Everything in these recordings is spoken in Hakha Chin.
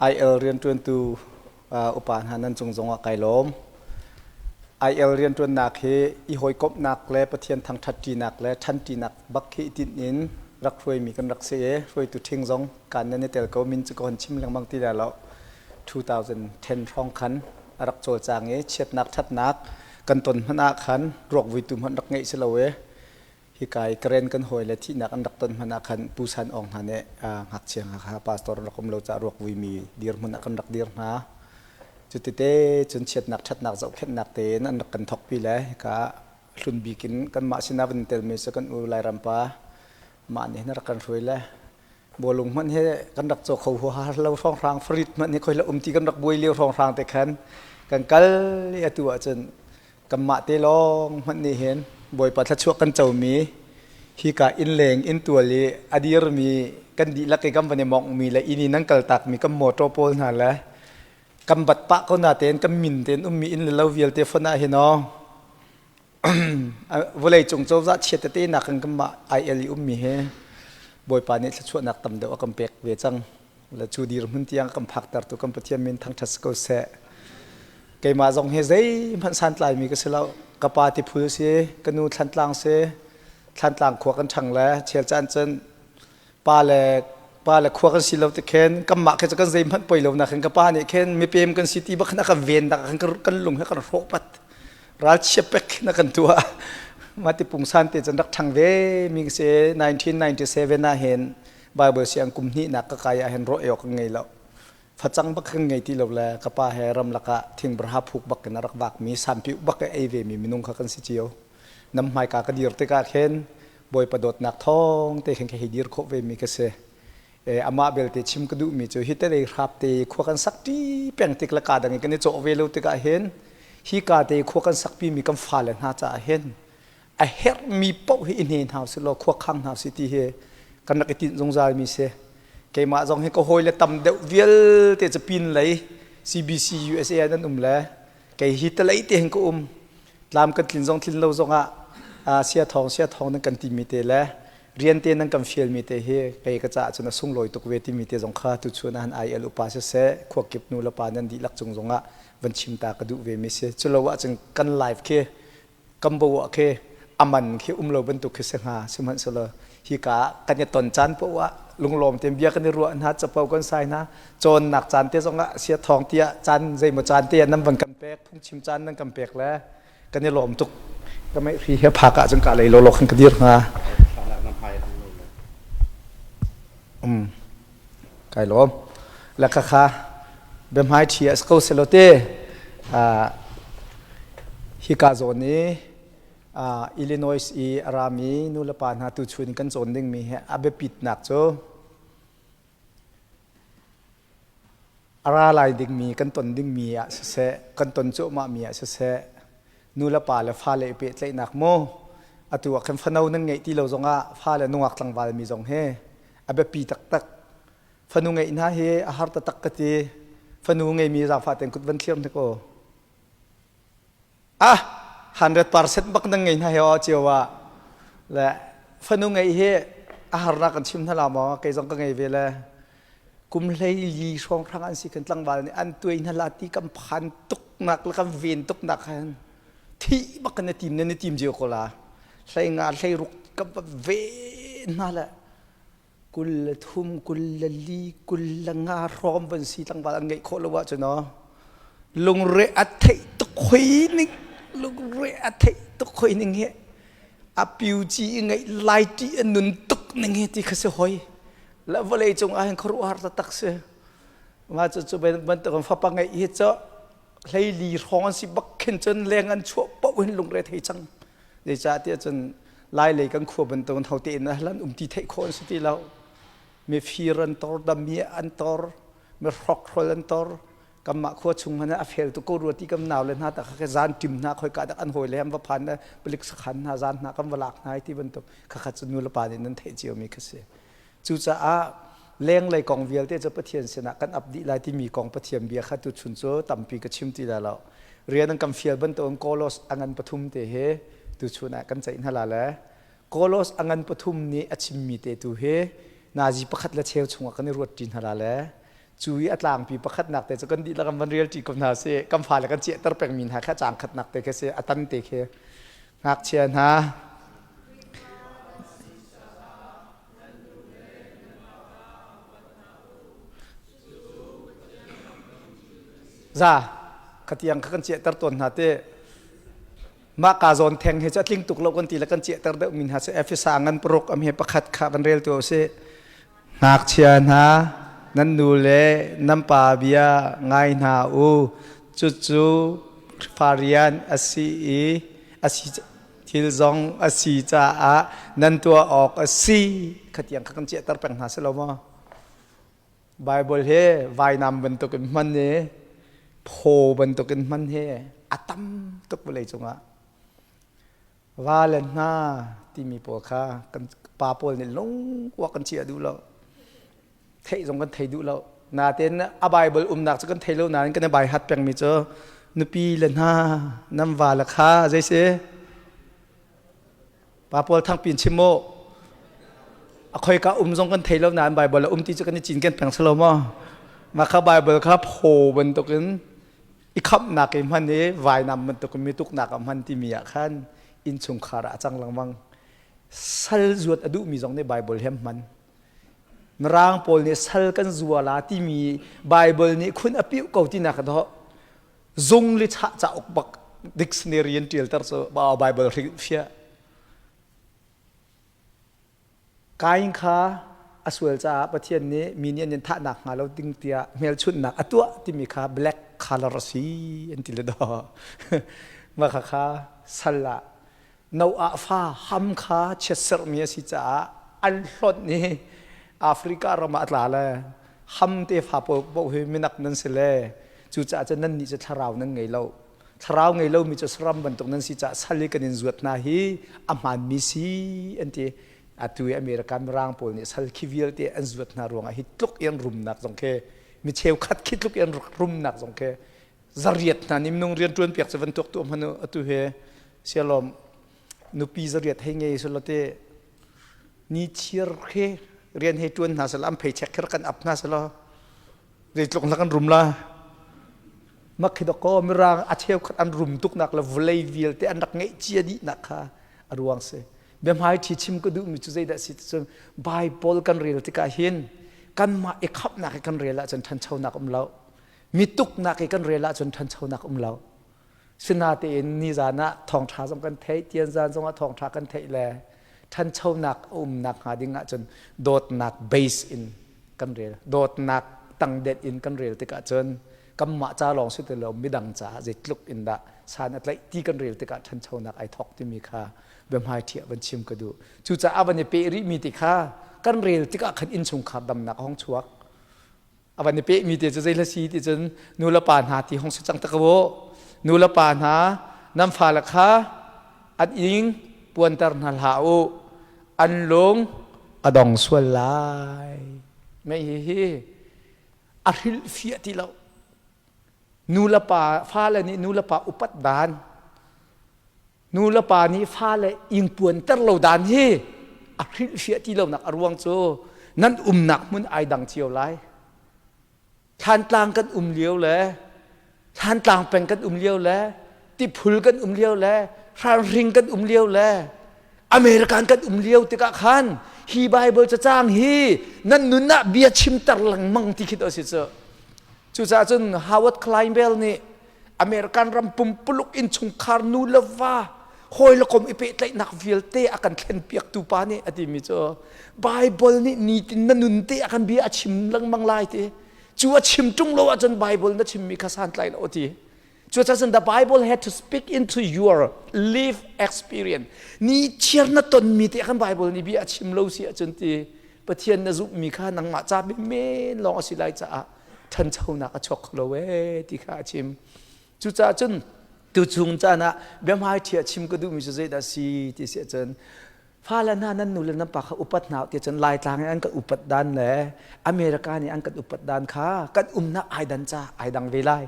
IL rianṭuantu upa hna nan cung zongah kai lawm. IL rianṭuannak hi i hawikomhnak le Pathian thangṭhatṭinak le ṭhanṭinak bak hi tinh in rak hruaimi kan rak si i hruaitu ṭhing zong kan nan i tel ko min cu ka hon chim lengmang ti lai lo. 2010 hrawng khan a rak cawlcang i chiatnak ṭhatnak kan ton hmanh ah khan ruakvuitu hmanh rak ngeih si lo i hika i Karen kan hawi le thihnak an rak ton hmanh ah khan Pu San Aung hna nih ngakchia hna kha pastor an rak um lo caah ruakvuimi dirhmun ah kan rak dir hna. Cutite cun chiatnak ṭhatnak zohkhenhnak tein an rak kan thawkpi le hika hlun bik in kanmah sinah van telmi cu kan u Lairam pa mah nih hin a rak kan hruai le bawlung hmanh hi kan rak caw kho huaha lo hrawnghrang farit hmanh hi khoi la um ti kan rak buai lio hrawnghrang te khan kan kal i atu ahcun kanmah te lawng hmanh nih hin Bawipa thluachuah kan comi hika innleng inntual i a dirmi kan dihlak i kan van i monghmi le inn i nan kaltakmi kan motor pawl hna le kan bat pah ko na tein kan min tein ummi inn le lo vialte fon ah hin aw vawlei cung cozah chiat tete nak in kanmah IL i ummi hi Bawipa nih thluachuahnak tam deuh a kan pek ve cang le cu dirhmun tiang kan phaktertu kan Pathian min thangṭhat si ko seh. Keimah zong hi zeihmanh santlaimi ka si lo. Ka pa tiphul si, ka nu Thlantlang si, Thlantlang khua kan ṭhang le chel caan cun pa le pa le khua kan si lo ti khin kanmah khi cu kan zeihmanh poi lo nak khin ka pa nih khin mipem kan si ti bak khin a kan ven dak khin kan lung he kan hrawh pat ralchia pek khin a kan tuah mah ti pungsan te cun rak ṭhang ve mi si 1997 ah hin Bible siang kum hnihnak ka kai ah hin ruah awk ka ngei lo. Facang bak kan ngei ti lo le ka pa he ramlak ah thingbraha phuk bak in a rak vakmi sampiuh bak i ei ve mi minung kha kan si cio. Nam hmaika ka dir tikah khin Bawipa dawtnak thawng te khin ka hei dir khawh ve mi ka si. E, amah belte chim ka duhmi cu hi telei hrap te khua kan sak ṭi peng tik le ka dang i kan i cawh ve lo tikah hin hi ka te khua kan sakpi mi kan fale hna caah hin a herhmi paoh hi i hne hna usih law khuakhang hna usih ti hi kan rak i tinh zungzal mi si. Keimah zong hi ka hawile tam deuh vialte cu pin lei CBC USA ah nan um le kei hi talei te hin ka um. Tlam kan tlin zong tlin lo zong ah sia thawng sia thawng nan kan timi te le rian te nan kan fialmi te hi kei ka caah cun a sunglawi tuk ve timi te zong kha tuchun ah han IL upa siseh khuakip nu le pa nan dihlak cung zong ah van chim ta ka duh ve mi si. Culo ahcun kan life khi kambo ah khi aman khi um lo bantuk khi si hnga sihmanhsehlaw hika kan i ton caan poah ah lunglawm tein bia kan i ruah hna capo kan sai hna cawnnak caan te zong ah sia thawng tiah caan zeimaw caan te nan van kan pek phungchim caan nan kan pek le kan i lawm tuk ka mei hri he phak ah cun ka lei lolo khan ka dir hnga um kai lawm le kha kha biahmai ṭhi a si ko selaw te hika zawn i Illinois i a rami nulepa hna tuchun kan cawn dingmi hi a biapitnak cu a ra lai dingmi kan ton dingmi ah siseh kan ton cuahmahmi ah siseh nulepa le fale i pehtlaihnak mu atu ah khan fano nan ngeih ti lo zongah fale nungak tlangval mi zong hi a biapi taktak Fanu ngeih hna hi a har taktak ka ti. Fanu ngeimi zaangfah tein kut van thlir hnik u. Ah, 100% bak nan ngei hna he aw cio ah. Le fanu ngeih hi a harnak kan chim hna la maw? Kei zong ka ngei ve le. Kum hlei li hrawng hrang an si khan tlangval nih an tuai hna la ti kan phan tuk nak le kan ven tuk nak khan thih bak kan i tim nan i tim cio ko la. Hlei nga hlei ruk ka ven hna le 23 24 25 hrawm van si tlangval an ngeih khawh lo ahcun aw lungre a theih tuk hoi ning lungre a theih tuk hoi ning hi a piuci i ngeih lai ṭih a nun tuk ning hi ti kha si hoi la vawlei cung ah hin khuaruahhar taktak si mah cu cu bantuk in fapa ngeih hi cu hleili hrawng an si bak khin cun leng an chuah paoh hin lungre thei cang Zeicahtiah cun Lailei kan khua bantukin hote in hlan um ti theih khawh an si ti lo. Mifir an tor, dami an tor, mi hrokhrol an tor. Kanmah khua chung hmanh a fel tuk ko rua ti kam nau le hna tak kha zan tim hna khoi ka dak an hawi le an va phan le palik sakhan hna zan hna kan va lak hna ti bantuk khakha cu nu le pa nih nan theih cio mi kha si. Cucaah lenglei kong vialte cu Pathian sinah kan ap dih lai timi kong Pathian bia kha tuchun cu tampi ka chim ti lai lo. Rian an kan fial bantukin Kolos a ngan pathum te hi tuchun ah kan ceih hna la le Kolos a ngan pathum nih a chimmi te tu hi nazi pakhat le cheu chungah kan i ruat ṭi hna la le. Cu i a tlangpi pakhatnak te cu kan dihlak in van rel ṭi ko hna sih. Kan fale kan ciahter pengmi hna kha caang khatnak te khi si, a tan te khi. Ngakchia hna, Za, khatiang kha kan ciahter tawn hna te. Mah ka zawn theng he cu a tling tuk lo kan ti le kan ciahter deuh mi hna cu Efesa ngan paruk am he pakhat kha van rel tu si. Ngakchia hna, nan nu le nan pa bia ngai hna u. Cucu Khrihfa rian a si i a si thil zong a si caah nan tuah awk a si. Khatiang kha kan ciahter peng hna si lo maw? Baibal hi vainam bantukin hman i phaw bantukin hman hi a tam tuk vawlei cungah. Va le hna timi pawl kha kan pa pawl nih lungkuak kan chiah duh lo. Theih zong kan thei duh lo. Nain a Baibal umnak cu kan thei lo nain kan i bai hat pengmi cu nupi le hna nan va le kha zei si Pa pawl thangpi in chim mu. A khoika um zong kan thei lo nain Baibal a um ti cu kan i cinken peng si lo maw? Mah kha Baibal kha phaw bantukin i khamhnak i hman i vainam bantukin mi tuknak ah hman timi ah khan innchungkhar ah a cang lengmang. Sal zuat a duhmi zong nih Baibal hi an hman. Mirang pawl nih sal kan zua la timi Baibal nih khun a piuh ko tinak a dawh. Zung le chah cauk bak dictionary in ṭialter cu Bible hrilhfiah. Kain kha a sual caah Pathian nih mi nih an in thahnak hnga lo ding tiah hmelchunhnak a tuah timi kha black color a si an ti le daw. Mah kha kha sal ah Noah fa ham kha chiatserhmi a si caah an hlonh i Africa ram ah a tla le ham te fa paoh hi minak nan si le cucaah cun nannih cu thlarau nan ngei lo. Thlarau ngei lomi cu saram bantuk nan si caah sal i kan in zuat hna hi a hmaanmi si an ti. Atu i American Mirang pawl nih sal khi vialte an zuat hna ruangah hi tluk in rumnak zong khi mi cheukhat khi tluk in rumnak zong khi zariat hna nih minung rian ṭuan piak cu van tuak tuah hmanh u atu he sialawm nupi zariat hei ngei sulaw te ni chiar khi rian hei ṭuan hna selaw an pheichek kher kan ap hna selaw zeitluk na kan rum la mak khi dawkaw mirang a cheukhat an rum tuknak le vawlei vialte an rak ngeih cia dihnak kha a ruang si biahmai ṭhi chim ka duhmi cu zeidah si ti cun Bible kan rel tikah hin kanmah i khamhnak i kan rel ahcun ṭhanchonak um lo Mi tuknak i kan rel ahcun ṭhanchonak um lo. Sinatein nizan ah thawngṭha zong kan theih, tianzan zong ah thawngṭha kan theih le ṭhanchonak a umnak hnga ding ahcun dawtnak base in kan rel. Dawtnak tangdet in kan rel tikah cun kanmah ca lawng si ti lo midang caah zeitluk in dah san a tlaih ti kan rel tikah ṭhanchonak ai thawk timi kha biahmai ṭhiah van chim ka duh. Cucaah van i peh rihmi ti kha kan rel tikah khan innchungkhar damnak a hung chuak. A van i pehmi te cu zei hla si ti cun nu le pa hna ti hong si cang tak u. Nu le pa hna nan fale kha an ing puanter hna hlah u. An lung a dong sual lai. Mei hi hi a hrilhfiah ti lo. Nu le pa fale nih nu le pa upat dan Nu le pa nih fale ingpuanter lo dan hi a hrilhfiah ti lonak a ruang cu nan umnak hmun ai dang cio lai. Thlantlang kan um lio le Thlantlang peng kan um lio le Tiphul kan um lio le Hranhring kan um lio le American kan um lio tikah khan hi Bible cacang hi nan nun ah bia chimter lengmang ti khi to si cu. Cucaah cun Howard Kleinbell nih American ram pumpuluk innchungkhar nu le va hawi le kom i pehtlaihnak vialte a kan thlenpiaktu pa nih a timi cu Bible nih nitin na nun te a kan bia a chim lengmang lai ti cu a chim ṭung lo ahcun Bible na chimmi kha santlai lo ti cucaah cun the Bible had to speak into your life experience ni chiar na tonmi te khan Bible nih bia a chim lo si ahcun ti Pathian na zumhmi kha nangmah ca menmen lawng a si lai caah ṭhanchonak a chuak kho lo ee ti kha a chim. Cucaah cun tuchung caan ah biahmai ṭhia chim ka duhmi cu zeidah si ti si ahcun fale hna nan nu le nan pa kha upat hna ti cun Laitlang in an kan upat dan le America nih an kan upat dan kha kan umnak ai dan ca ai dang ve lai.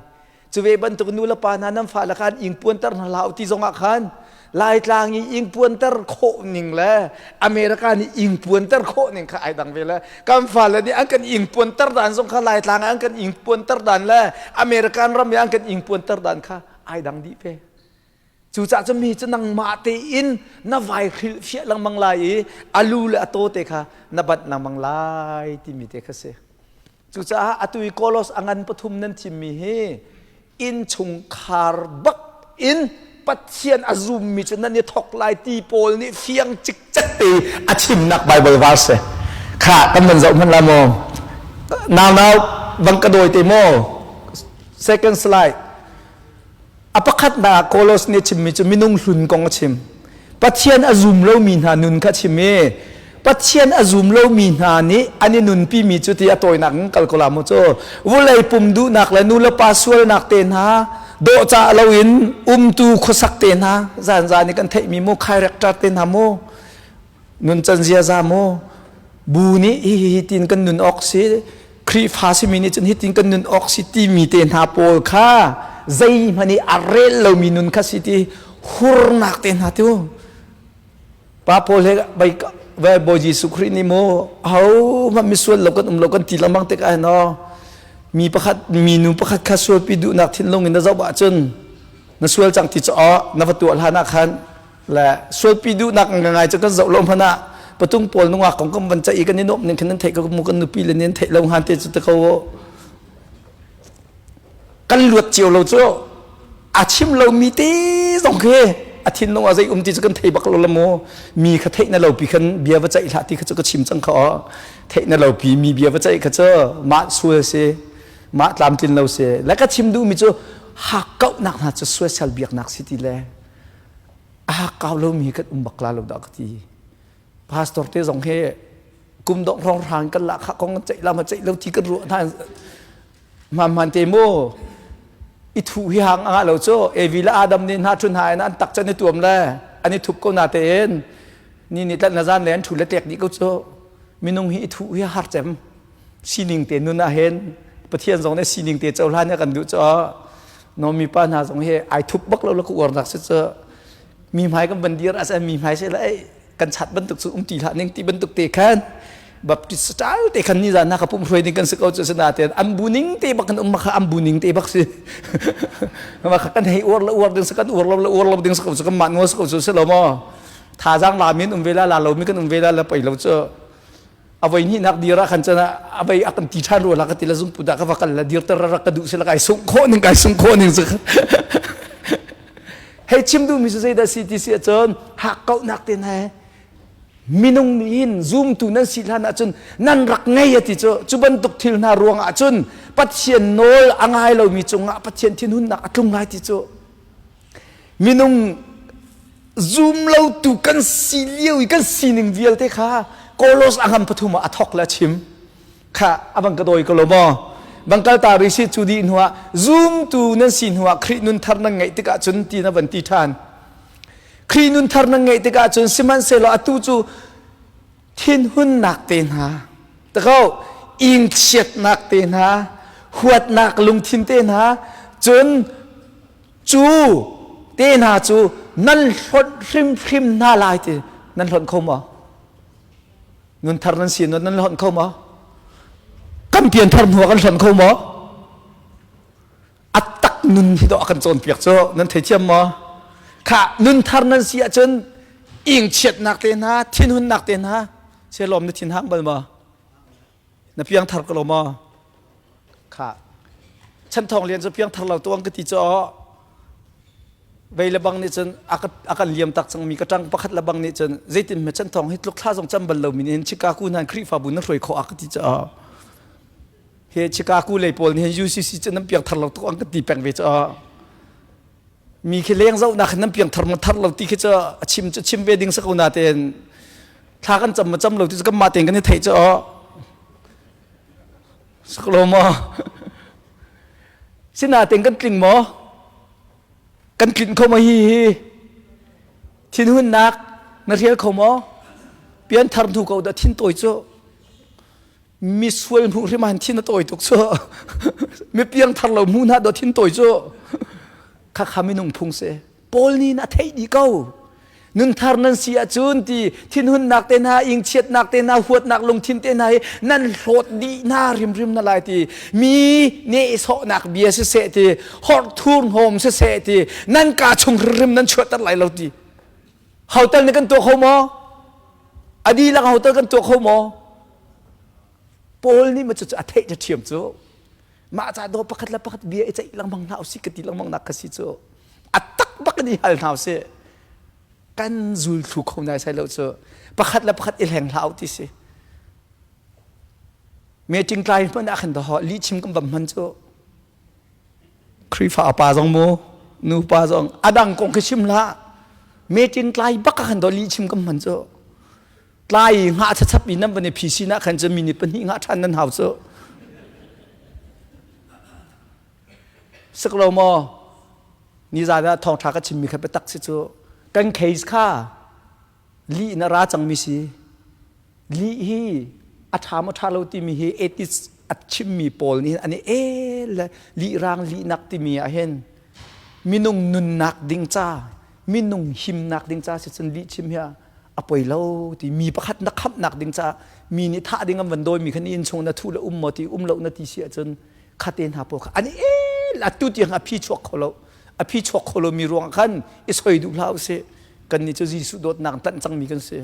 Cu ve bantuk nu le pa hna nan fale kha an ingpuanter hna hlah ti zongah khan Laitlang i ingpuanter khawh ning le America nih ingpuanter khawh ning kha ai dang ve le kan fale nih an kan ingpuanter dan zong kha Laitlang ah an kan ingpuanter dan le American ram i an kan ingpuanter dan kha ai dang dih ve. Cucaah cun mi cu nangmah tein na vai hrilhfiah lengmang lai i a lu le a taw te kha na banh lengmang lai timi te kha si. Cucaah atu i Kolos a ngan pathum nan thimmi hi innchungkhar bak in Pathian a zummi cu nan i thok lai ti Paul nih fiang cikcek te a chimnak Bible verse kha kan van zoh hmanh la maw? Nau nau bang ka dawi te maw? Second slide. A pakhatnak ah Kolos nih a chimmi cu minung hlun kong a chim. Pathian a zum lomi hna nun kha a chim i Pathian a zum lomi hna nih an i nunpimi cu ti a tawinak in kal ko la mu cu vulei pum duhnak le nu le pa sualnak te hna dawhcah loin umtu khuasak te hna zanzan i kan theihmi mu character te hna mu nuncan ziaza mu bu nih hi hi tin kan nun awk si Khrihfa simi nih cun hitin kan nun awk si timi te hna pawl kha zeihmanh i a rel lomi nun kha si ti hurnak te hna tu pa pawl he bai vai Bawi Jesuh Khrih nih mu ahohmanh misual lo kan um lo kan ti lengmang tikah hin aw mi pakhat minu pakhat kha sualpi duhnak thinlung in na zoh ahcun na sual cang ti cu aw na va tuah hlan ah khan Le sualpi duhnak ngai cu kan zoh lo hmanh ah patung pawl nungak kong kan van ceih i kan i nuamh ning khin nan theih ko mu kan nupi le nih an theih lo hngan te cu te ko kan luat cio lo cu a chim lo mi te zong khi a thinlung ah zei um ti cu kan thei bak lo la mu mi kha theih na lo pi khan bia va ceih hlah ti kha cu ka chim cang kha o theih na lo pi mi bia va ceih kha cu mah sual si mah tlamtlin lo si le ka chim duh mi cu hakkauhnak hna cu sualsal biaknak si ti le a hakkau lomi kan um bak la lo dah ka ti. Pastor te zong hi kum dong rong rang kan la kha kong ceih la ma ceih lo ti kan ruah hna man man te mu i thu hi hang anga lo chu Evi le Adam nih hna thun ha in an tak chan i tuam le an i thup ko na te in ni ni tlat na zan le an thu le tek dih ko chu minung hi i thu hi har cem sining te nun ah hin Pathian zong nih sining te cohlan kan duh cu no mi pa hna zong hi ai thup bak lo la ka uarnak si cu mi hmai kan van dir as mi hmai se la ei kan chat bantuk cu um ti hlah ning ti bantuk te khan Baptist style te khan ni zan na ka pum hruai ding kan si ko cu sina te an bu ning te bak kan um kha an bu ning te bak si ma kha kan hei uar la uar ding sa kan uar lo la uar lo ding sa ko cu kan mah nual sa ko cu si lo mo thazang la min um ve la la lo mi kan um ve la la pei lo cu a voi hnihnak dir ah khan cun a vei a kan ti ṭhan rua la ka ti la zungpu dah ka va kal la dir ter rak ka duh si la kai sungh khawh ning kai sungh khawh ning cu hei chim duhmi cu zeidah si ti si ahcun hakkauhnak te hna minung nih hin zumtu nan si hlan ahcun nan rak ngei a ti cu cu bantuk thil hna ruang ahcun Pathian nawl a ngai lomi cungah Pathian thinhunnak a tlung lai ti cu Minung zumlotu kan si lio i kan sining vialte kha Kolos a ngam pathum ah a thok le a chim. Kha a bang ka dawi ko lo maw? Bang kal ta ri si cu dih hnuah zumtu nan si hnuah Khrih nun thar nan ngeih tikah cun ti na van ti ṭhan. Khrih nun thar nan ngeih tikah cun sihmanhsehlaw atu cu thinhunnak te hna tako ingchiatnak te hna huatnak lungthin te hna cun Cu te hna cu nan hlonh hrimhrim hna lai ti nan hlonh kho maw? Nunthar nan si nan hlonh kho maw? Kan pianthar hnu ah kan hlonh kho maw? A tak nun hi dawh a kan cawnpiak cu nan theithiam maw? Kha nunthar nan si ahcun ingchiatnak te hna, thinhunnak te hna, selawm na thin hang bal maw? Na piangthar ko lo maw? Kha Chan Thawng Lian cu piangthar lo tuang ka ti cu vei le bang nih cun a kan liam tak cangmi ka ṭang pakhat le bang nih cun zeitin hme Chan Thawng hi tluk thla zong cam bal lomi nih hin Chicago hna Khrihfabu na hruai khawh a ka ti cu he Chicago lei pawl nih hin UCC cu nan piangthar lo tuk an ka ti peng ve cu mi khi leng zohnak hin nan piangthar ma thar lo ti khi cu a chim cu chim ve ding sa ko na tein thla kan cam ma cam lo ti cu kanmah tein kan i theih cu Saklo maw? Sinain kan tling maw? Kan tlinh kho maw hi hi? Thinhunnak na hrial kho maw? Pianthar hnu ko dah thin tawi cu. Mi sual hmuh hrim ah thin a tawi tuk cu. Mi piangthar lo hmuh hna dah thin tawi cu. Khakha minung phung si. Paul nih a theih dih ko. Nunthar nan si ahcun ti thinhunnak te hna, ingchiatnak te hna, huatnak lungthin te hna hi nan hlawt dih hna hrimhrim na lai ti. Mi nehsawhnak bia siseh ti, horthur hnawm siseh ti, nan kaa chung hrimhrim nan chuahter lai lo ti. Hotel nih kan tuah kho maw? A dihlak hotel kan tuah kho maw? Paul nih ma cucu a theih ṭhiam cu. Mah ca daw pakhat le pakhat bia i ceih lengmang hna usih ka ti lengmang nak ka si cu. A tak bak in i hal hna usih. Kan zul thlu kho nai sai lo cu. Pakhat le pakhat i hleng hlah u ti si. Meeting tlai hmanh ah khan daw lihchim kan bam hman cu. Khrihfa pa zong mu nu pa zong a dang kong khi chim hlah. Meeting tlai bak ah khan daw lihchim kan hman cu. Tlai ngah chachap in nan van i phi sin ah khan cun minute pahnih ngah ṭhan nan hau cu. Sak lo maw? Nizan ah thawngṭha ka chimmi kha biatak si cu. Kan case kha lih in a ra cangmi si. Lih hi a ṭha maw ṭha lo timi hi atheist a chimmi pawl nih an i el le lih rang lihnak timi ah hin minung nunnak ding ca minung himnak ding ca si cun lih chim hi a poi lo ti mi pakhat na khamhnak ding caah mi nih thah ding an van dawi mi kha ni inn chung na thu le um maw ti um lo na ti si ahcun khate hna pawl kha an el atu tiang a phi chuak kho lo a phi chuak kho lo mi ruang khan i soi duh hlah usih kan nih cu Jesuh dawtnak tanh cangmi kan si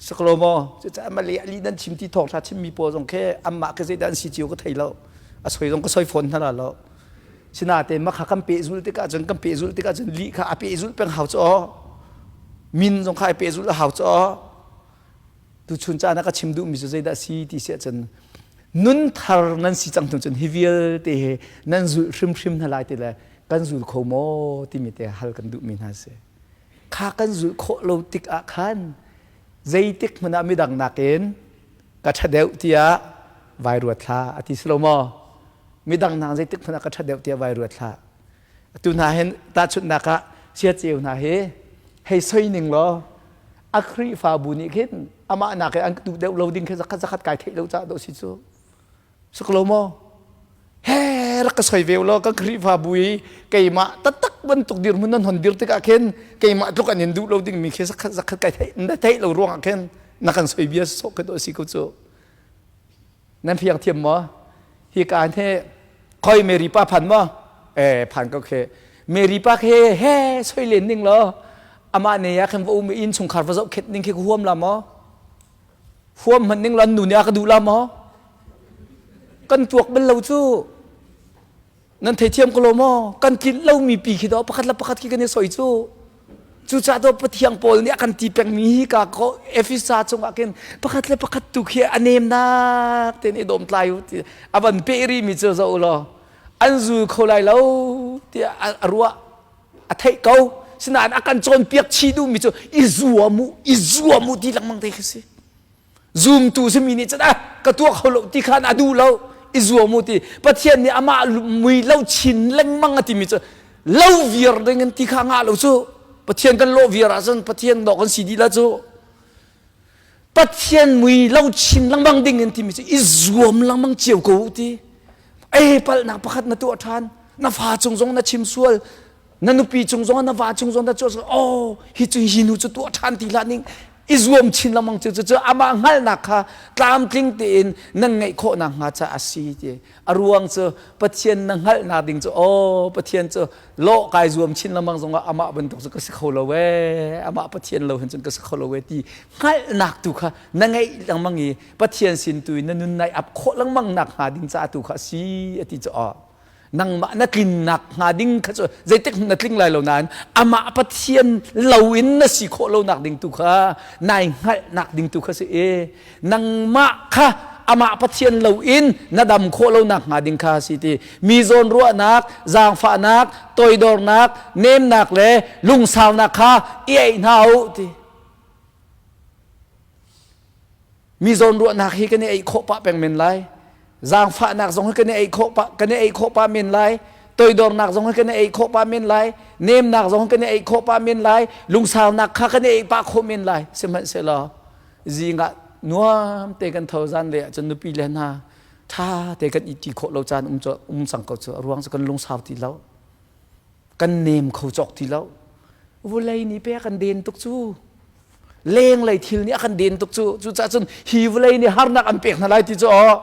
saklo maw cucaah male ali nan chim ti thawng tha chimmi pawl zong khi anmah ke zeidah an si cio ka thei lo a soi zong ka soi fawn hna la lo Sinain mah kha kan pehzulh tikah cun kan pehzulh tikah cun lih kha a pehzulh peng hau cu aw. Min zong kha a pehzulh a hau cu aw. Tuchun caan ah ka chim duhmi cu zeidah si ti si ahcun nun thar nan si cang hnu cun hi vialte he nan zulh hrimhrim hna lai ti le kan zul kho maw timi te hal kan duhmi hna si. Kha kan zulh khawh lo tik ah khan zeitik hmanh ah midang nakin ka ṭha deuh tiah vai ruat hlah a ti si lo maw? Midang nak zeitik hmanh ah ka ṭha deuh tiah vai ruat hlah. Atu hna hin tahchunhnak ah siaceu hna hi hei soi ning law a Khrihfabu nih khin amah nak in an duh deuh lo ding khi zakhat zakhat kai theih lo caah dawh si cu. Suk lo maw? He rak ka soi ve law kan Khrihfabu i keimah taktak bantuk dirhmun nan hon dir tikah khin keimah tluk an in duh lo ding mi khi zakhat zakhat kai theih na theih lo ruangah khin na kan soi bia sawh ka dawh si ko cu. Nan fiang thiam maw? Hi ka he khoi Mary pa phan maw? Eh phan ko khe. Mary pa khe he soi len ning law amah ne ya khan va um inn chungkhar va zoh khet ning khi ka huam la maw? Huam hman ning lan nu nih a ka duh la maw? Kan tuak bal lo cu. Nan theithiam ko lo maw? Kan tlinh lomi pi khi dawh pakhat le pakhat khi kan i soi cu. Cucaah to Pathiang Paul nih a kan ti pengmi hi ka ko Efesa chungah khin pakhat le pakhat tu khi a nemnak tein i dawm tlai u ti a van peh rihmi cu zoh u law an zul kho lai lo tiah a ruah a theih ko sinain a kan cawnpiak chih duhmi cu i zuam u i zuam u ti lengmang te khi si. Zumtu simi nih cun ah ka tuah kho lo ti khan a duh lo i zuam u ti Pathian nih amah mui lo chin lengmang a timi cu lo viar ding in ti kha ngah lo cu Pathian kan lawh viar ahcun Pathian dawh kan si dih la cu Pathian mui lo chin lengmang ding in timi cu i zuam lengmang cio ko u ti ei palhnak pakhat na tuah ṭhan na fa cung zong na chim sual na nupi cung zong na va cung zong na cuah oh hi cu hi nu cu tuah ṭhan ti hlah ning i zuam chin lengmang cu cu amah hngalhnak kha tlamtling tein nan ngeih khawh nakhnga ca a si ti a ruang cu Pathian na hngalhnak ding cu oh Pathian cu lawh kai zuam chin lengmang zongah amah bantuk cu ka si kho lo ee amah Pathian lo hin cun ka si kho lo ee ti hngalhnak tu kha na ngeih lengmang i Pathian sin tu in na nun nai ap khawh lengmang nak hnga ding ca tu kha a si a ti cu oh nangmah na tlinnak hnga ding kha cu zeitik na tling lai lo nain amah Pathian lo in na si khawh lo nak ding tu kha nai hngalhnak ding tu kha si i nangmah kha amah Pathian lo in na dam khawh lo nak hnga ding kha si ti mi zawn ruahnak zaangfahnak toidornak nemnak le lungsaunak kha i eih hna u ti Mi zawnruahnak hi kan i eih khawh pah peng men lai. Zaangfahnak zong hi kan i eih khawh pah kan i eih khawh pah men lai. Toidornak zong hi kan i eih khawh pah men lai. Nemnak zong hi kan i eih khawh pah men lai. Lungsaunak kha kan i eih pah khawh men lai. Sihmanhsehlaw zing ah nuam te kan tho zan le ahcun nupi le hna ṭha te kan i ti khawh lo caan um um cang ko cu a ruang cu kan lungsau ti lo. Kan nem kho cawk ti lo. Vulei nih pe a kan den tuk cu. Lenglei thil nih a kan den tuk cu. Cucaah cun hi vulei nih harnak an pek hna lai ti cu aw.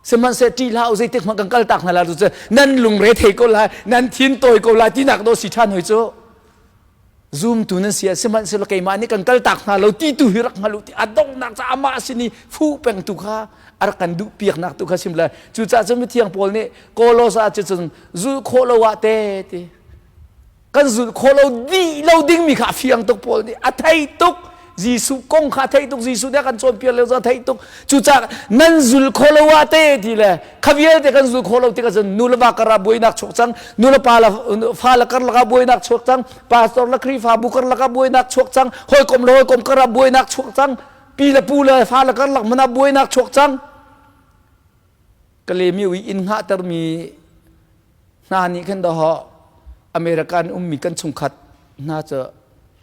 Sihmanhseh ṭih hlah u zeitik hmanh kan kal tak hna lai cu nan lungre thei ko lai, nan thin tawi ko lai tinak dawh si ṭhan hoi cu. Zumtu nan si ah sihmanhsehlaw keimah nih kan kal tak hna lo ti tu hi rak hngal u ti a donghnak ca amah sin i fuh peng tu kha a rak kan duh piaknak tu kha sim le cucaah cun mithiang Paul nih Kolos ah cun zulh khawh lo ah te ti kan zulh khawh lo dih lo dingmi kha a fiang tuk Paul nih a thei tuk Jesuh kong kha thei tuk Jesuh nih a kan cawnpiak lio a thei tuk cucaah nan zul kho lo ah te ti le kha vialte kan zul kho lo tikah cun nu le va kar ah buainak chuak cang nu le pa le fa le karlak ah buainak chuak cang pastor le Khrihfabu karlak ah buainak chuak cang hawikom le hawikom kar ah buainak chuak cang pi le pu le fa le karlak hmanh ah buainak chuak cang ka lemi ui inn hngahtermi hna nih khan dawh American ummi kan chungkhat hna cu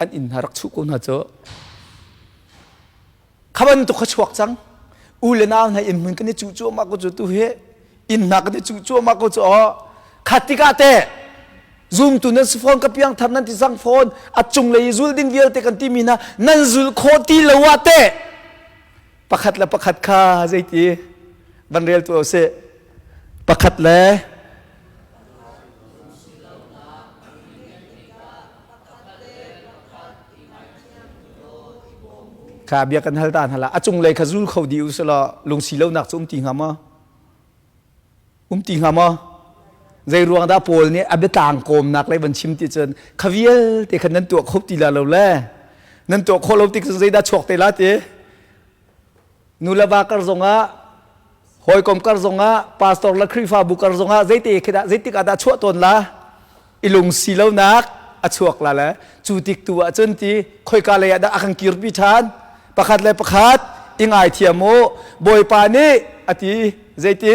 an inn hna rak chuh ko hna cu kha bantuk kha chuak cang u le nau hna inn hmun kan i cuh cuahmah ko cu tu hi inn hna kan i cuh cuahmah ko cu aw kha tikah te zumtu nan si fawn ka piang thar nan ti cang fawn a cunglei i zul ding vialte kan timi hna nan zul khawh ti lo ah te pakhat le pakhat kha zeiti van rel tu sih pakhat le kha bia kan hal ta hna la a cunglei kha zul kho dih u selaw lungsi lonak cu um ti hnga maw um ti hnga maw zei ruang dah Paul nih a biatlang kawmnak lei van chim ti cun kha vialte kha nan tuah kho ti la lo le nan tuah khawh lo tik cun zeidah chuak te la ti nu le va kar zongah hawikom kar zongah pastor le Khrihfabu kar zongah zeite khi dah zeitik ah dah chuah tawn la i lungsi lonak a chuak la le cu tik tu ah cun ti khoika lei ah dah a kan kirpi ṭhan pakhat le pakhat i ngaithiam u bawipa nih a ti zeiti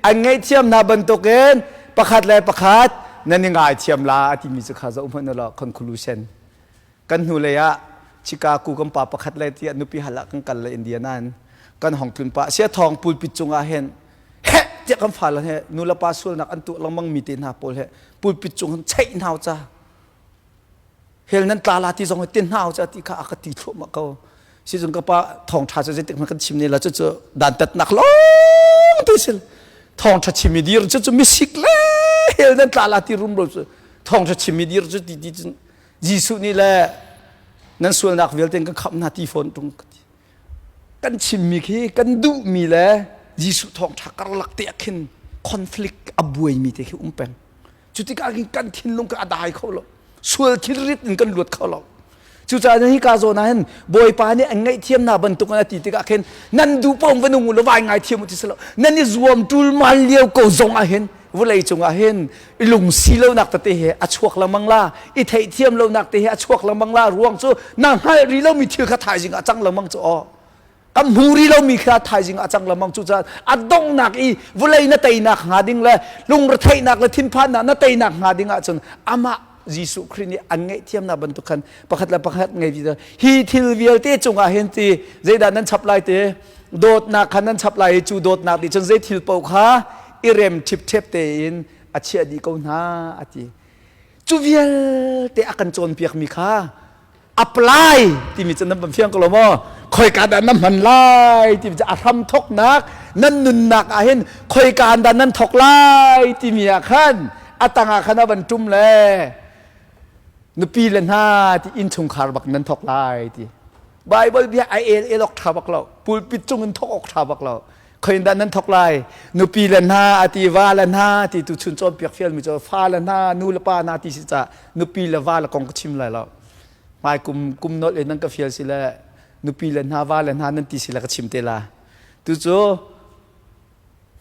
an ngaihthiam hna bantukin pakhat le pakhat nan i ngaithiam la a timi cu kha zoh hmanh law conclusion kan hnulei ah Chicago kan pa pakhat le tiah nupi hal ah kan kal le Indiana in kan hong tlun pah sia thawng pulpit cungah hin heh tiah kan fale he nu le pa sualnak an tuah lengmang mi te hna pawl he pulpit cung hin cheih hnau ca hel nan tla la ti zong hi tin hnau ca ti kha a ka ti thluahmah ko sizung ka pa thawng ṭha cu zeitik hmanh kan chim ne la cu cu dantatnak lawng te sil thawng ṭha chim i dir cu cu misik le hel nan tla la ti rum ro cu thawng ṭha chim i dir cu ti ti cun Jesuh nih le nan sualnak vialte kan khamh hna ti fawn ṭung ka ti kan chimmi khi kan duhmi le Jesuh thawngṭha karlak te ah khin conflict a buaimi te khi um peng cu tikah khin kan thinlung kha a dai kho lo sual thilrit in kan luat kho lo cucaah hi ka zawn ah hin Bawipa nih an ngaihthiam hna bantuk in a ti tikah khin nan duh paoh va nung u law vai ngaithiam u ti si lo nan i zuam ṭulmal lio ko zong ah hin vawlei cungah hin i lungsi lonak tete he a chuak lengmang la i theihthiam lonak te he a chuak lengmang la ruang cu na hngalh rih lomi thil kha thaizing ah cang lengmang cu aw kan hmu rih lomi kha thaizing ah cang lengmang cu caah a donghnak i vawlei na teinak hnga ding le lungretheihnak le thinphannak na teinak hnga ding ahcun amah Jesuh Khrih nih an ngaihthiamnak bantuk khan pakhat le pakhat ngei ti hi thil vialte cungah hin ti zeidah nan chap lai te dawtnak kha nan chap lai i cu dawtnak nih cun zei thil paoh kha i rem ṭhipṭhep tein a chiah dih ko hna a ti cu vialte a kan cawnpiakmi kha apply timi cu nan van fiang ko lo maw khoika dah nan hman lai timi cu a hram thoknak nan nunnak ah hin khoika dah nan thok lai timi ah khan a tangah khan a van ṭum le nupi le hna ti innchungkhar bak nan thok lai ti Bible bia ai el el ok ṭha bak lo pulpit cung in thok ok ṭha bak lo khoin dah nan thok lai nupi le hna ati va le hna ti tu chun cawnpiak fialmi cu fa le hna nu le pa hna ti si ca nupi le va le kong ka chim lai lo hmai kum kum nolh in nan ka fial si le nupi le hna va le hna nan ti si le ka chim te la tu cu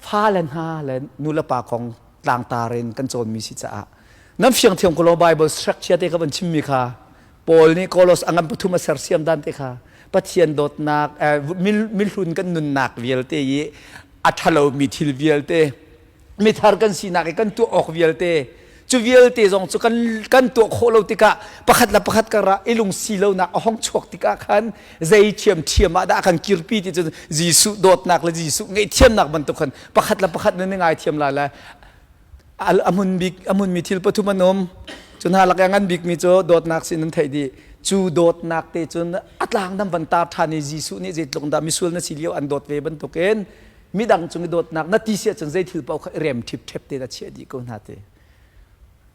fa le hna le nu le pa kong tlangtar in kan cawnmi si caah nan fiang thiam ko lo Bible structure te ka van chimmi kha Paul nih Kolos a ngan pathum a sersiam dan te kha Pathian dawtnak mihlun kan nunnak vialte i a ṭhalomi thil vialte mithar kan sinak i kan tuah awk vialte cu vialte zong cu kan kan tuah khawh lo tikah pakhat le pakhat karah i lungsi lonak a hong chuak tikah khan zei ṭhiamṭhiam ah dah kan kirpi ti cu Jesuh dawtnak le Jesuh ngaihthiamnak bantuk khan pakhat le pakhat nan i ngaithiam lai le a hmun bik a hmunmi thil pathum an um. Cu hna lak i a ngan bikmi cu dawtnak sin nan theih dih. Cu dawtnak te cun a tlang nan van tar ṭhan i Jesuh nih zeitluk dah misual na si lio an dawt ve bantukin midang cung i dawtnak na ti si ahcun zei thil paoh kha i rem ṭhipṭhep te na chiah dih ko hna ti.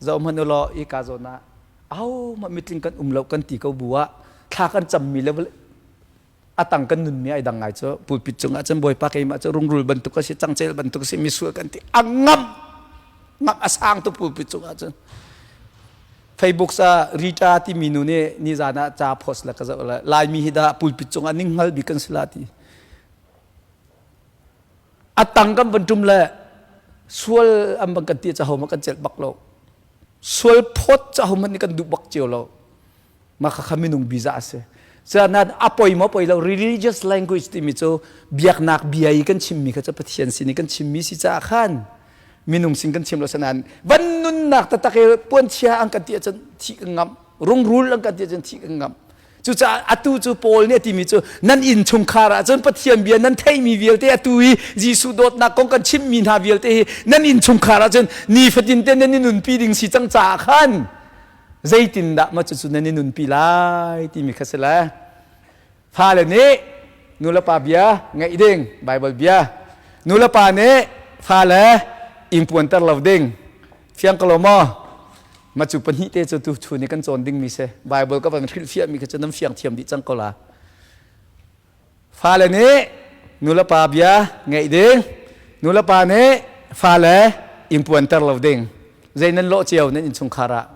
Zoh hmanh u law hika zawn ah ahohmanh mitling kan um lo kan ti ko bu ah thla kan cammi le a tang kan nunmi ai dang ngai cu pulpit cungah cun bawipa keimah cu rungrul bantuk a si cangcel bantuk a si misual kan ti a ngamh ngamh a sang tuk pulpit cungah cun Facebook sa Rita timi nu nih nizan ah ca post la ka zoh la Laimi hi dah pulpit cungah ning hngal bik kan si la ti a tang kan van tum le sual an bang kan ti ca ho ma kan celh bak lo sual phawt ca ho man nih kan duh bak cio lo mah kha minung biza a si Cunain a poi maw poi lo religious language timi cu biaknak bia i kan chimmi kha cu Pathian sin i kan chimmi si caah khan minung sin kan chim lo sanain van nunnak taktak i puanchia an kan ti ahcun thih kan ngamh rungrul an kan ti ahcun thih kan ngamh cucaah atu cu Paul nih a timi cu nan inn chungkhar ahcun Pathian bia nan theihmi vialte atu i Jesuh dawtnak kong kan chimmi hna vialte hi nan inn chungkhar ahcun nifatin te nan i nunpi ding si cang caah khan zeitindah mah cucu nan i nunpi lai timi kha si le fale nih nulepa bia ngaih ding Bible bia nulepa nih fale ingpuanter lo ding fiang ko lo maw ma cu pahnih te cu tu chun i kan cawn ding mi si Bible ka van hrilhfiah mi kha cu nan fiang thiam dih cang ko la Fale nih nulepa bia ngaih ding, nulepa nih fale ingpuanter lo ding. Zei nan lawh cio nan innchungkhar ah?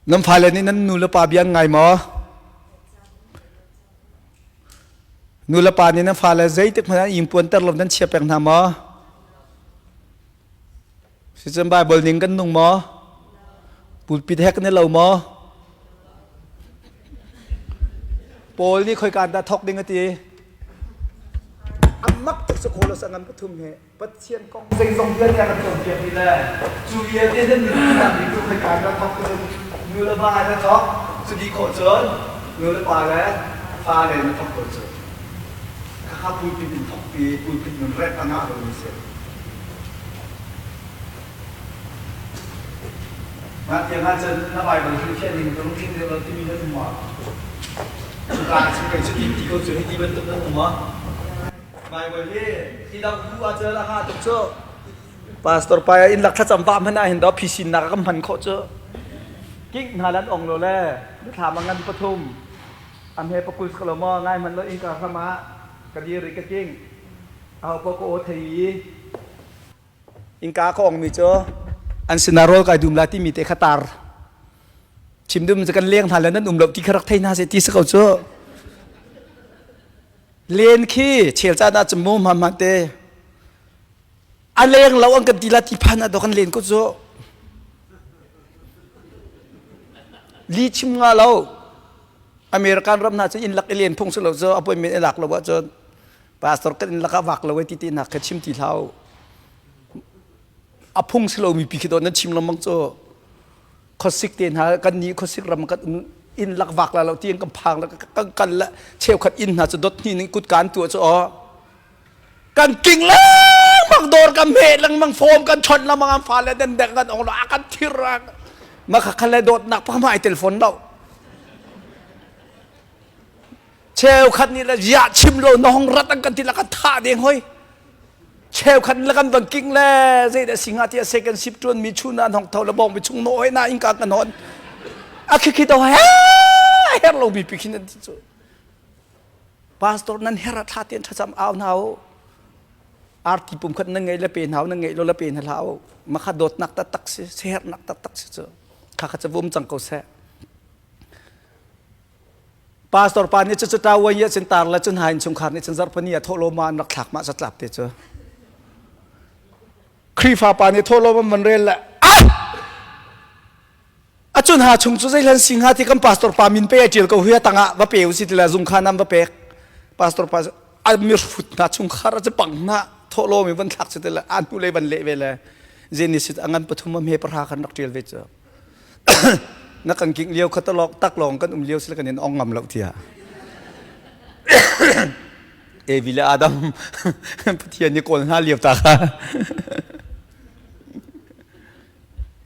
Nan fale nih nan nulepa bia an ngai maw? Nulepa nih nan fale zeitik hmanh ah ingpuanter lo nan chia peng hna maw? Sicun Bible ning kan nung maw? Pulpit he kan i lo maw? Paul nih khoika dah thawk ding a ti? A mak tuk sa ngan pathum he Pathian kong zeizong vialte a kan cawnpiak dih le cu vialte nan nunnak ning cu khoika dah thawk ti nu le va na thawk cu dih khawh cun nu le pa le fa le na thawk ko cu khakha pulpit in thawk pi pulpit nun rep a ngah lomi si Mah tiang ahcun na Baibal hrilhfiah ning ka lungthin deuh lo timi nan um maw? Cuka ahcun kei cu ti ko cu hiti bantuk nan um maw? Baibal hi i doh duh ahcun a ngah tuk cu. Pastor pa inn lak thlacam vah hmanh ah hin daw phisinnak a kan hman khawh cu. King hna lan ong lo le thlam a ngan pathum am he pakul lo maw ngai hmanh lo innka hram ah ka dir i ka king aho paoh ka aw thei i Innka ka ongmi cu an sinah rawl kai dum lai timi te kha tar. Chim dum cu kan leng hna le nan um lo ti kha rak thei hna seh ti si ko cu. Len khi chel caan ah cun mu hma hma te a leng lo an kan ti la ti phan ah do kan len ko cu. Li chim nga lo. American ram hna cu inn lak i len phung si lo cu appointment i lak lo ahcun pastor kan inn lakah vak lo ti ti nak kha chim ti hlah a phung si lomi pi khi dawt nan chim lengmang cu khuasik te hna kan nih khuasik ram kan inn lak vak la lo ti kan phang la kan kan la cheukhat inn hna cu dot hni ning kut kan tu cu aw kan king lengmang dawr kan hme lengmang form kan chon lengmang an fa le den dek kan ong lo a kan thir ma kha kha le dawt nak pa ma ai telephone lo Cheukhat nih le ziah chim lo na hong rat an kan ti la kan thah deng hoi. Cheukhat le kan van king le zei dah singa tiah second shift tuan mi chun an hong tho le bong mi chung no hoi na inka kan hon. A khi khi to he her lo mi pi khin an ti cu. Pastor nan her a thla ten thacham au na o. Arti pum khat nan ngei le pe hna nan ngei lo le pe hna hlah o. Makha dawt nak tak tak si seher nak tak tak si cu. Kha kha chu vum cang ko seh. Pastor pa nih cucu ta uai cun tar le cun ha innchungkhar nih cun zarhpini ah thawhlawm ah an rak thlak mah zatlap te cu. Khrihfa pa nih thawhlawm an van rel le ah a cun ha chung cu zeihlan si hnga ti kan pastor pa min pe a ṭial ko hui a tangah va pe usi ti le zungkhan an va pek pastor pa a mirfut hna chungkhar a cu pang hna thawhlawm i van thlak cu ti le a hnu lei van leh ve le Genesis a ngan pathum a hme pahra khan rak ṭial ve cu na kan kingh lio kha talok tak lawng kan um lio sila kan in ong ngam lo tiah. Evi le Adam Pathian nih kawl hna lio ta kha.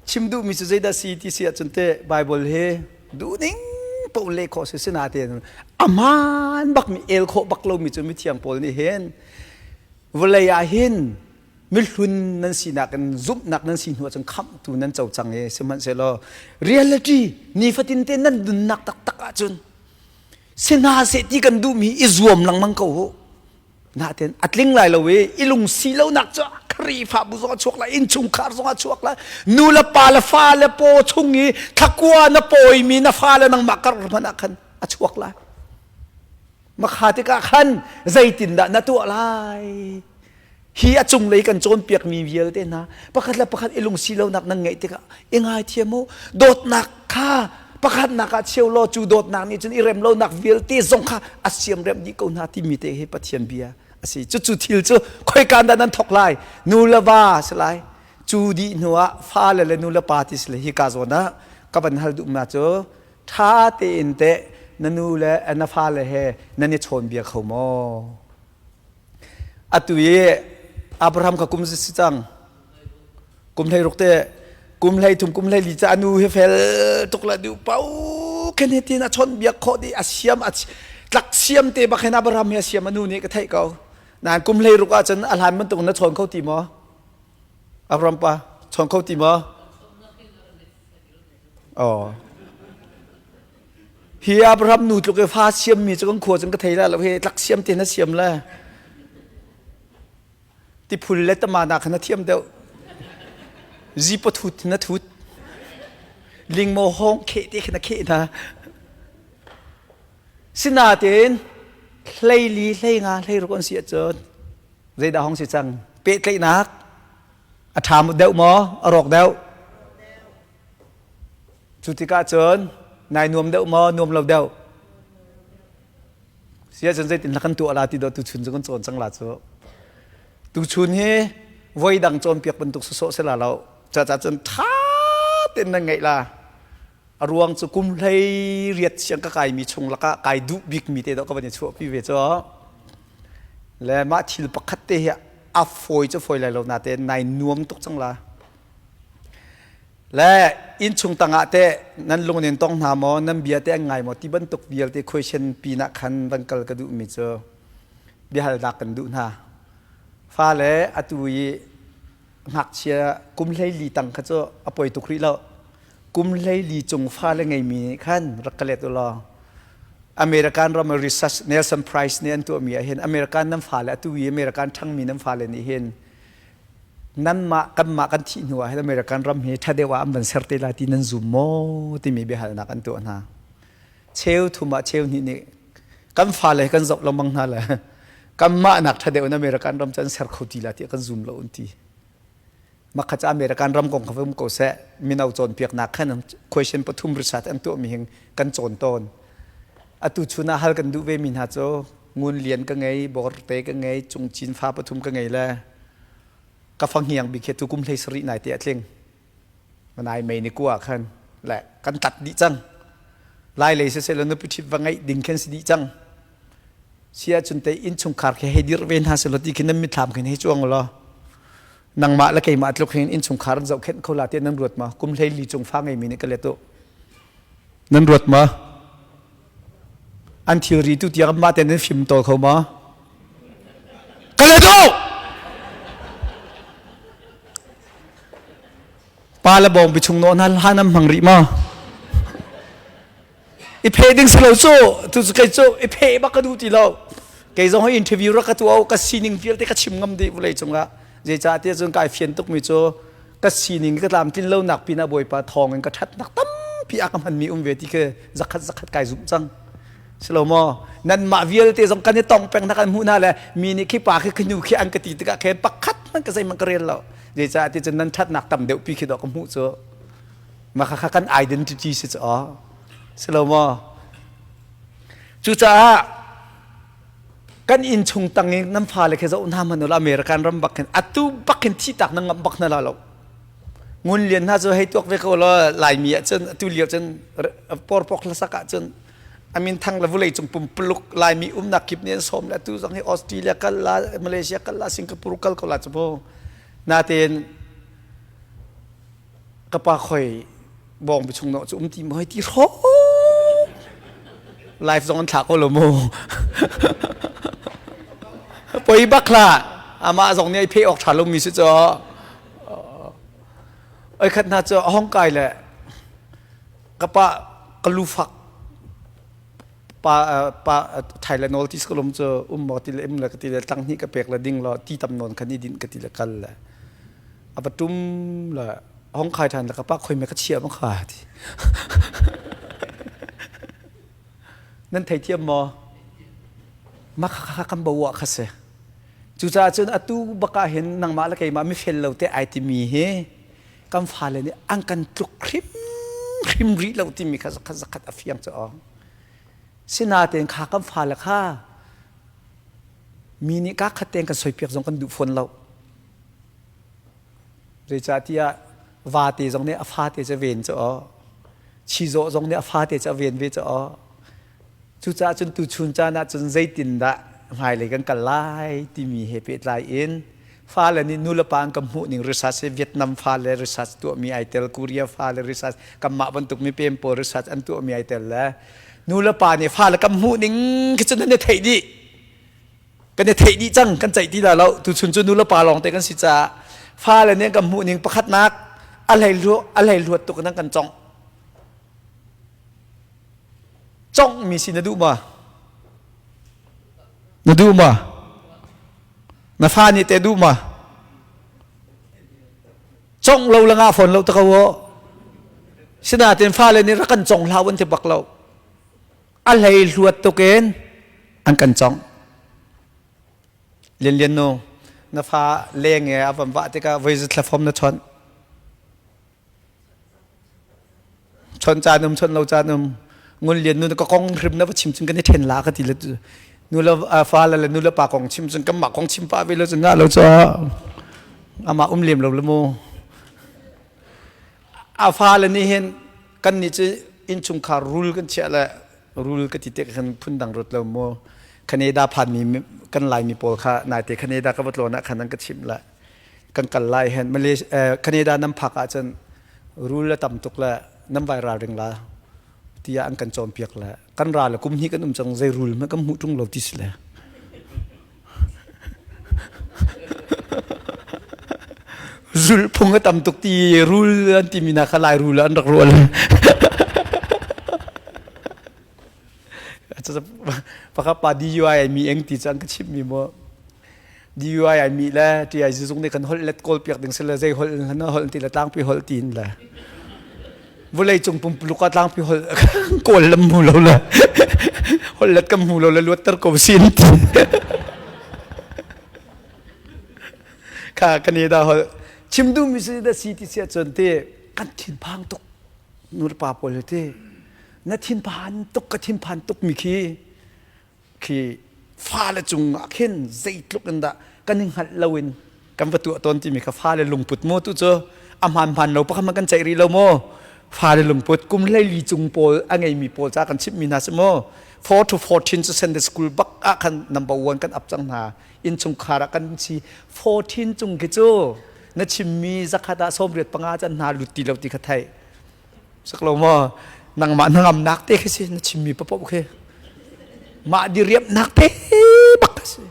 Chim duhmi cu zeidah si ti si ahcun teh Bible hi duhning paoh leh khawh si sinain amaan bakmi el khawh bak lomi cu mithiang pawl nih hin vawlei ah hin mihlun nan sinak in zumhnak nan si hnu ahcun khamhtu nan co cang i sihmanhsehlaw reality nifatin te nan nunnak taktak ahcun si hna seh ti kan duhmi i zuam lengmang ko u. Natin a tling lai lo i i lungsi lonak cu Khrihfabu zong a chuak lai, innchungkhar zong a chuak lai, nu le pa le fa le paw chung i thlakua na pawimi na fa le nangmah kar hmanh ah khan a chuak lai. Makha tikah khan zeitindah na tuah lai? Hi a cunglei kan cawnpiakmi vialte hna pakhat le pakhat i lungsi lonak nan ngeih tikah i ngaithiam u. Dawtnak kha pakhatnak ah cheu law cu dawtnak nih cun i rem lonak vialte zong kha a siamremh dih ko hna timi te hi Pathian bia a si. Cucu thil cu khoika dah nan thawk lai? Nu le va si lai. Cu dih hnu ah fale le nu le pa ti si le hi ka zawn ah ka van hal duhnak cu ṭha tein teh na nu le na fale he nan i chawnbia kho maw? Atu i Abraham kha kum si cang. Kum hlei ruk te kum hlei thum kum hlei li ca nu hi fel tuk la duh pau khen hi tin a chon biak khawh di a siam a tlak siam te bak hin Abraham hi a siam a nu nih ka theih ko. Nain kum hlei ruk ahcun a hlan bantuk na chawn kho ti maw? Abraham pa chawn kho ti maw? Oh. Hi Abraham nu tluk i fa siammi cu kan khua cun ka thei la lo hi tlak siam te na siam le tiphul le tamana kha na thiam deuh zipo thut na thut lingmo hong kheh te khi na kheh hna sinatein hleili hlei nga hlei ruk an si ahcun zeidah hong si cang pehtlaihnak a ṭha deuh maw a rawk deuh Cu tikah cun nai nuam deuh maw nuam lo deuh? Si ahcun zeitin kan tuah la ti dawh tuchun cu kan cawn cang la cu. Tuchun hi voi dang cawnpiak bantuk sawsawh si la lo. Caca cun ṭha tein nan ngeih la. A ruang cu kum hlei riat siang ka kaimi chung lakah kai duh bikmi te dawh ka van i chuahpi ve cu. Le mah thil pakhat te hi a fawi cu fawi lai lo natein nai nuam tuk cang la. Le innchung tangah teh nan lung nin tong hna maw, nan bia teh an ngai maw ti bantuk vialte question pinah khan van kal ka duhmi cu biahalnak kan duh hna. Fale atu i ngakchia kum 14 tang kha cu a poi tuk rih lo. Kum 14 cung fale ngeimi nih khan rak ka let u law American ram research Nelson Price nih an tuahmi ah hin American nan fale atu i American ṭhangmi nan fale nih hin nanmah kanmah kan thih hnu ah hin American ram hi ṭha deuh ah an van ser te lai ti nan zum maw timi biahalnak an tuah hna. Cheu thum ah cheu hnih nih kan fale kan zoh lengmang hna le kanmah nak ṭha deuh in American ram cu an ser kho ti la tiah kan zum lo an ti. Makha ca American ram kong kha um ko seh mino cawnpiaknak khan question pathum research an tuahmi hin kan cawn tawn. Atu chun ah hal kan duh ve mi hna cu Ngun Lian ka ngei, Borte ka ngei, Cungcin fa pathum ka ngei le ka fanghniang bik hi tu kum 17 nai te a tling. Manai mei ni kua khan le kan tat dih cang. Lai lei siseh law nupi ṭhit va ngeih ding khin si dih cang. Si ahcun te innchungkhar khi hei dirh ve hna selaw ti khi nan mitthlam khin hei cuang law nangmah le keimah tluk hin innchungkhar an zohkhenh kho la tiah nan ruat ma kum 14 cung fa ngeimi nih ka let u nan ruat ma An thilri tu tiang mah tein nan fim tawl kho ma? Ka let u! Pa le bawng bichung nawh hna hlan an hmang rih ma? I phe ding si lo cu, tu cu kei cu i phe bak ka duh ti lo. Kei zong hi interview rak ka tuah ka sining vialte ka chim ngam dih vulei cungah. Zeicah tiah cun kai fian tukmi cu ka sining ka tlamtlin lonak pinah Bawipa thawng in ka ṭhatnak tampi a ka hmanmi um ve ti khi zakhat zakhat kai zumh cang. Silo maw? Nanmah vialte zong kan i tong peng na kan hmuh hna le mi nih khi pa khi khi nu khi an ka ti tikah khin pakhat hmanh ka zeihmanh ka rel lo. Zeicah ti cun nan ṭhatnak tam deuh pi khi dawh ka hmuh cu. Mah kha kan identity si cu aw. Silo maw? Cucaah kan innchung tang in nan fale khi zoh hna hmanh ula American ram bak khin atu bak khin thi tak na ngam bak na la lo ngun lian hna cu hei tuak ve ko law laimi ah cun atu lio cun porpok hlasak ah cun. A min thang le vulei cung pumpuluk Laimi umnak kip nih an sawm le atu zong hi Australia kal la, Malaysia kal la, Singapore kal ko la cu mu. Natein ka pa khoi bawng bi chung no cu um ti mo hei ti hro live zong an thla ko lo mu poi bak la amah zong nih ai phe awk tha lo mi si cho oi khat hna cu hong kai le ka pa ka lu fak pa pa Tylenol ti skolom cu um mo ti le im le ka ti le tlang hnih ka pek le ding lo ti tam non khan i din ka ti le kal le a va tum le hong khai than le ka pa khoi me ka chia ma kha ti nan thei thiam maw ma kha kha kan bawa kha se cucaah cun atu baka hin nangmah le keimah mifel lo te ai timi hi kan fale nih an kan tluk hrim hrim rih lo timi kha zakhat zakhat a fiang cu awng sinatein kha kan fale kha mi nih ka khat tein kan soipiak zong kan duh fawn lo Zeicahtiah vate zong nih a fate cu a ven cu aw. Chizawh zong nih a fate cu a ven ve cu aw. Cucaah cun tuchun caan ah cun zeitindah hmailei kan kal lai timi he pehtlai in fale nih nulepa an kan hmuh ning research hi Vietnam fale research tuahmi ai tel, Korea fale research, kanmah bantuk mipem pawl research an tuahmi ai tel le nulepa nih fale kan hmuh ning khi cu nan i theih dih. Kan i theih dih cang kan ceih ti dah lo tuchun cu nu le pa lawng te kan si caah fale nih kan hmuh ning pakhatnak a hlei a hlei hluat tuk in an kan congh congh mi si na duh ma na duh ma na fa nih te duh ma congh lo le nga fawn lo ta ko sinain fale nih rak kan cong hlah an ti bak lo a hlei hluat tuk in an kan congh. Lian Lian nu, na fa leng e a van vah tikah voi zat thlafom na chawnh. Chawnh caan um, chawnh lo caan um. Ngun Lian nu ka kong hrim na va chim cun kan i then la ka ti le nu le fa le nu le pa kong chim cun kanmah kong chim pah ve lo cun ngah lo cu amah um lem lo le mu. A fa le nih hin kan nih cu innchungkhar rul kan chiah le rul ka ti tik khan phundang rut lo mu Canada phanmi kan Laimi pawl kha naite Canada ka va tlawn ah khan an ka chimh le kan kal lai hen Malaysia Canada nan phak ahcun rul a tam tuk le nan vai ralring la tiah an kan cawnpiak le kan ra le kum hnih kan um cang zei rul hmanh kan hmuh ṭung lo ti si le Zulhphung a tam tuk ti rul an timi hna kha lai rul an rak rual. Pakhat pa DUI mi eng ti cu an ka chimh mi maw DUI ai mi le TI zung nih kan holh let kawl piak ding si le zei holh na holh ti le tlangpi holh tiin le vulei cung pumpuluk ah tlangpi holh kawl lam hmu lo le holh let kan hmu lo le luatter ko sin ti kha Canada holh chim duh mi si da si ti sia cun ti kan thinphang tuk nu le pa pawl ti na thinphan tuk ka thinphan tuk mi khi khi fale cung ah khin zeitluk in dah kan i hngalh lo in kan va tuah tawn timi kha fale lungput mu tu cu a hmaan hmaan lo pakhat kan ceih rih lo maw fale lungput kum 14 cung pawl a ngeimi pawl ca kan chimhmi hna si maw 4 to 14 cu Sunday school bak ah khan number one kan up cang hna innchungkhar ah kan si 14 cung khi cu na chimmi zakhat ah 85 can hna lut ti lo ti kha theih sak lo maw nangmah hnangamnak te khi si na chimmi papoh khi mah diriamnak te bak khi si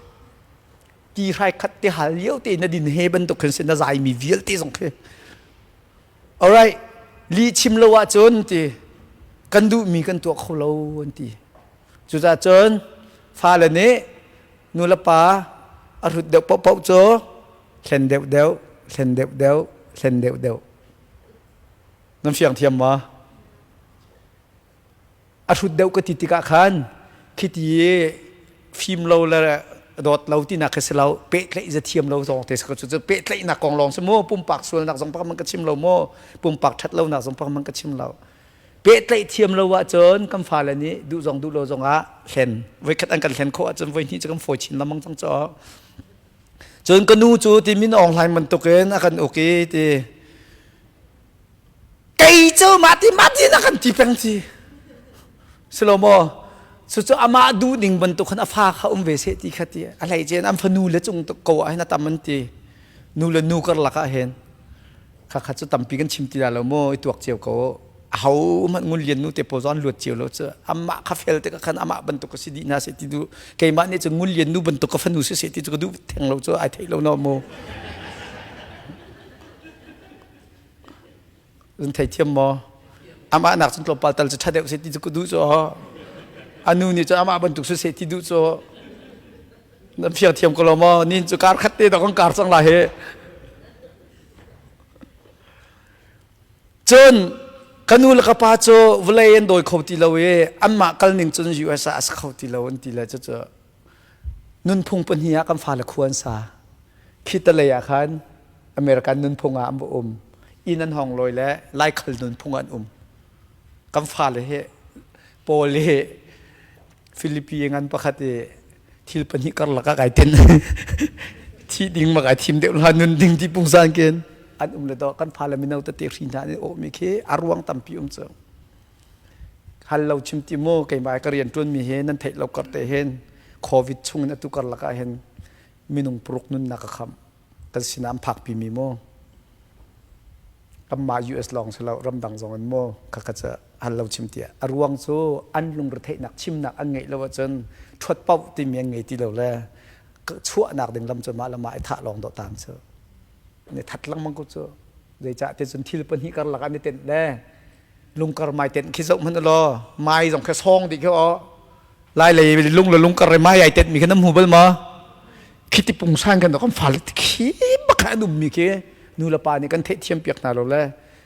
ti hrai khat te hal lio te na din he bantuk khin si na zaimi vialte zong khi alright li chim lo ahcun ti kan duhmi kan tuah kho lo an ti cucaah cun fale nih nu le pa a hrut deuh paohpaoh cu thlen deuh deuh thlen deuh deuh thlen deuh deuh Nan fiang thiam ma? A hrut deuh ka ti tikah khan khiti fim lo le dawt lo tinak khi si lo pehtlaih za thiam lo zong te cu cu pehtlaihnak kong lawng si mu pumpak sualnak zong pakhat man ka chim lo mu pumpak ṭhat lonak zong pakhat man ka chim lo pehtlaih thiam lo ahcun kan fale nih duh zong duh lo zong ah hlen voikhat an kan hlen khawh ahcun voihnih cu kan fawi chin lengmang cang cu cun ka nu cu ti min Aung Hlaing bantukin a kan uk i ti Kei cu mah ti mah ti na kan ti peng ti. Si lo maw? Cucu amah duh ning bantuk khan a fa kha um ve seh ti kha ti a hleice in an fanu le cung ko ah hin a tam an ti. Nu le nu karlak ah hin kha kha cu tampi kan chim ti la lo maw i tuak cio ko. Aho hmanh ngun lian nu te pawl zong an luat cio lo cu amah kha fel te khan amah bantuk ka si dih hna seh ti duh keimah nih cun ngun lian nu bantuk ka fanu si seh ti cu ka duh theng lo cu ai theih lo no mu. Zun theithiam maw? Amah nak cun tlawmpal tal cu ṭha deuh seh ti cu ka duh cu a nu nih cun amah bantuk si seh ti duh cu nan fiang thiam ko lo maw? Nin cu kar khat te dok an kar cang lai hi. Cun ka nu le ka pa cu vawlei an dawi kho ti lo i anmah kal ning cun US ah a si kho ti lo an ti le cucu nunphung pahnih ah kan fale khua an sa. Khi talei ah khan American nunphung ah an va um. Inn an hong lawi le Laikhal nunphung ah an um. Kan fale hi Paul hi Philippi ngan pakhat i thil pahnih karlak ah kai ten. Thi ding ma kai thim deuh la nun ding ti pungsan ken an um le do kan fale mino tete hri hna nih awhmi khi a ruang tampi um cu. Hal lo chim ti mu keimah ka rian ṭuanmi hi nan theih lo kar te hin COVID chung in atu karlak ah hin minung paruk nunnak ka khamh kan sinah an phakpi mi mu kanmah US lawng si lo ramdang zong in mu khakha cu hal lo chim tiah a ruang cu an lungretheihnak chimnak an ngeih lo ahcun ṭhuat paoh timi an ngei ti lo le chuahnak ding lam cu mah le mah i thah lawng dawh tang cu ne that lengmang ko cu zeicah ti cun thil pahnih karlak an i tenh le lungkar mai tenh khi zoh hmanh law mai zong khi sawng dih khi aw lai lei lung le lungkar re mai ai tenh mi khi nam hmu bal ma khi ti pungsan kan kan fale khi bak an um mi khi nu le pa nih kan theih thiam piak hna lo le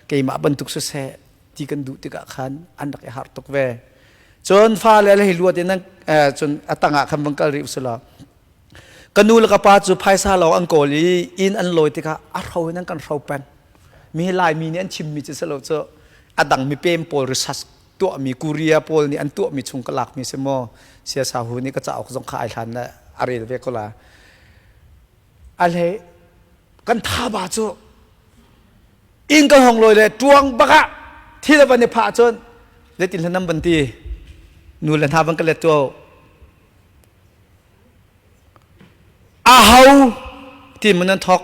keimah bantuk siseh ti kan duh tikah khan an rak i har tuk ve cun fale le hi luat in cun a tangah khan vang kal rih usila Ka nu le ka pa cu phaisa lawng an kawl i inn an lawi tikah a hro in an kan hro peng. Mi Laimi nih an chimmi cu si lo cu a dang mipem pawl research tuahmi Korea pawl nih an tuahmi chung ka lakmi si maw siasa hu nih ka cauk zong kha ai hlan le a rel ve ko la. A hlei kan thaba cu inn kan hong lawi le tuang bak ah thil a van i phah cun zeitin hlan nan van ti nu le hna van ka let tuah Aho ti maw nan thawk?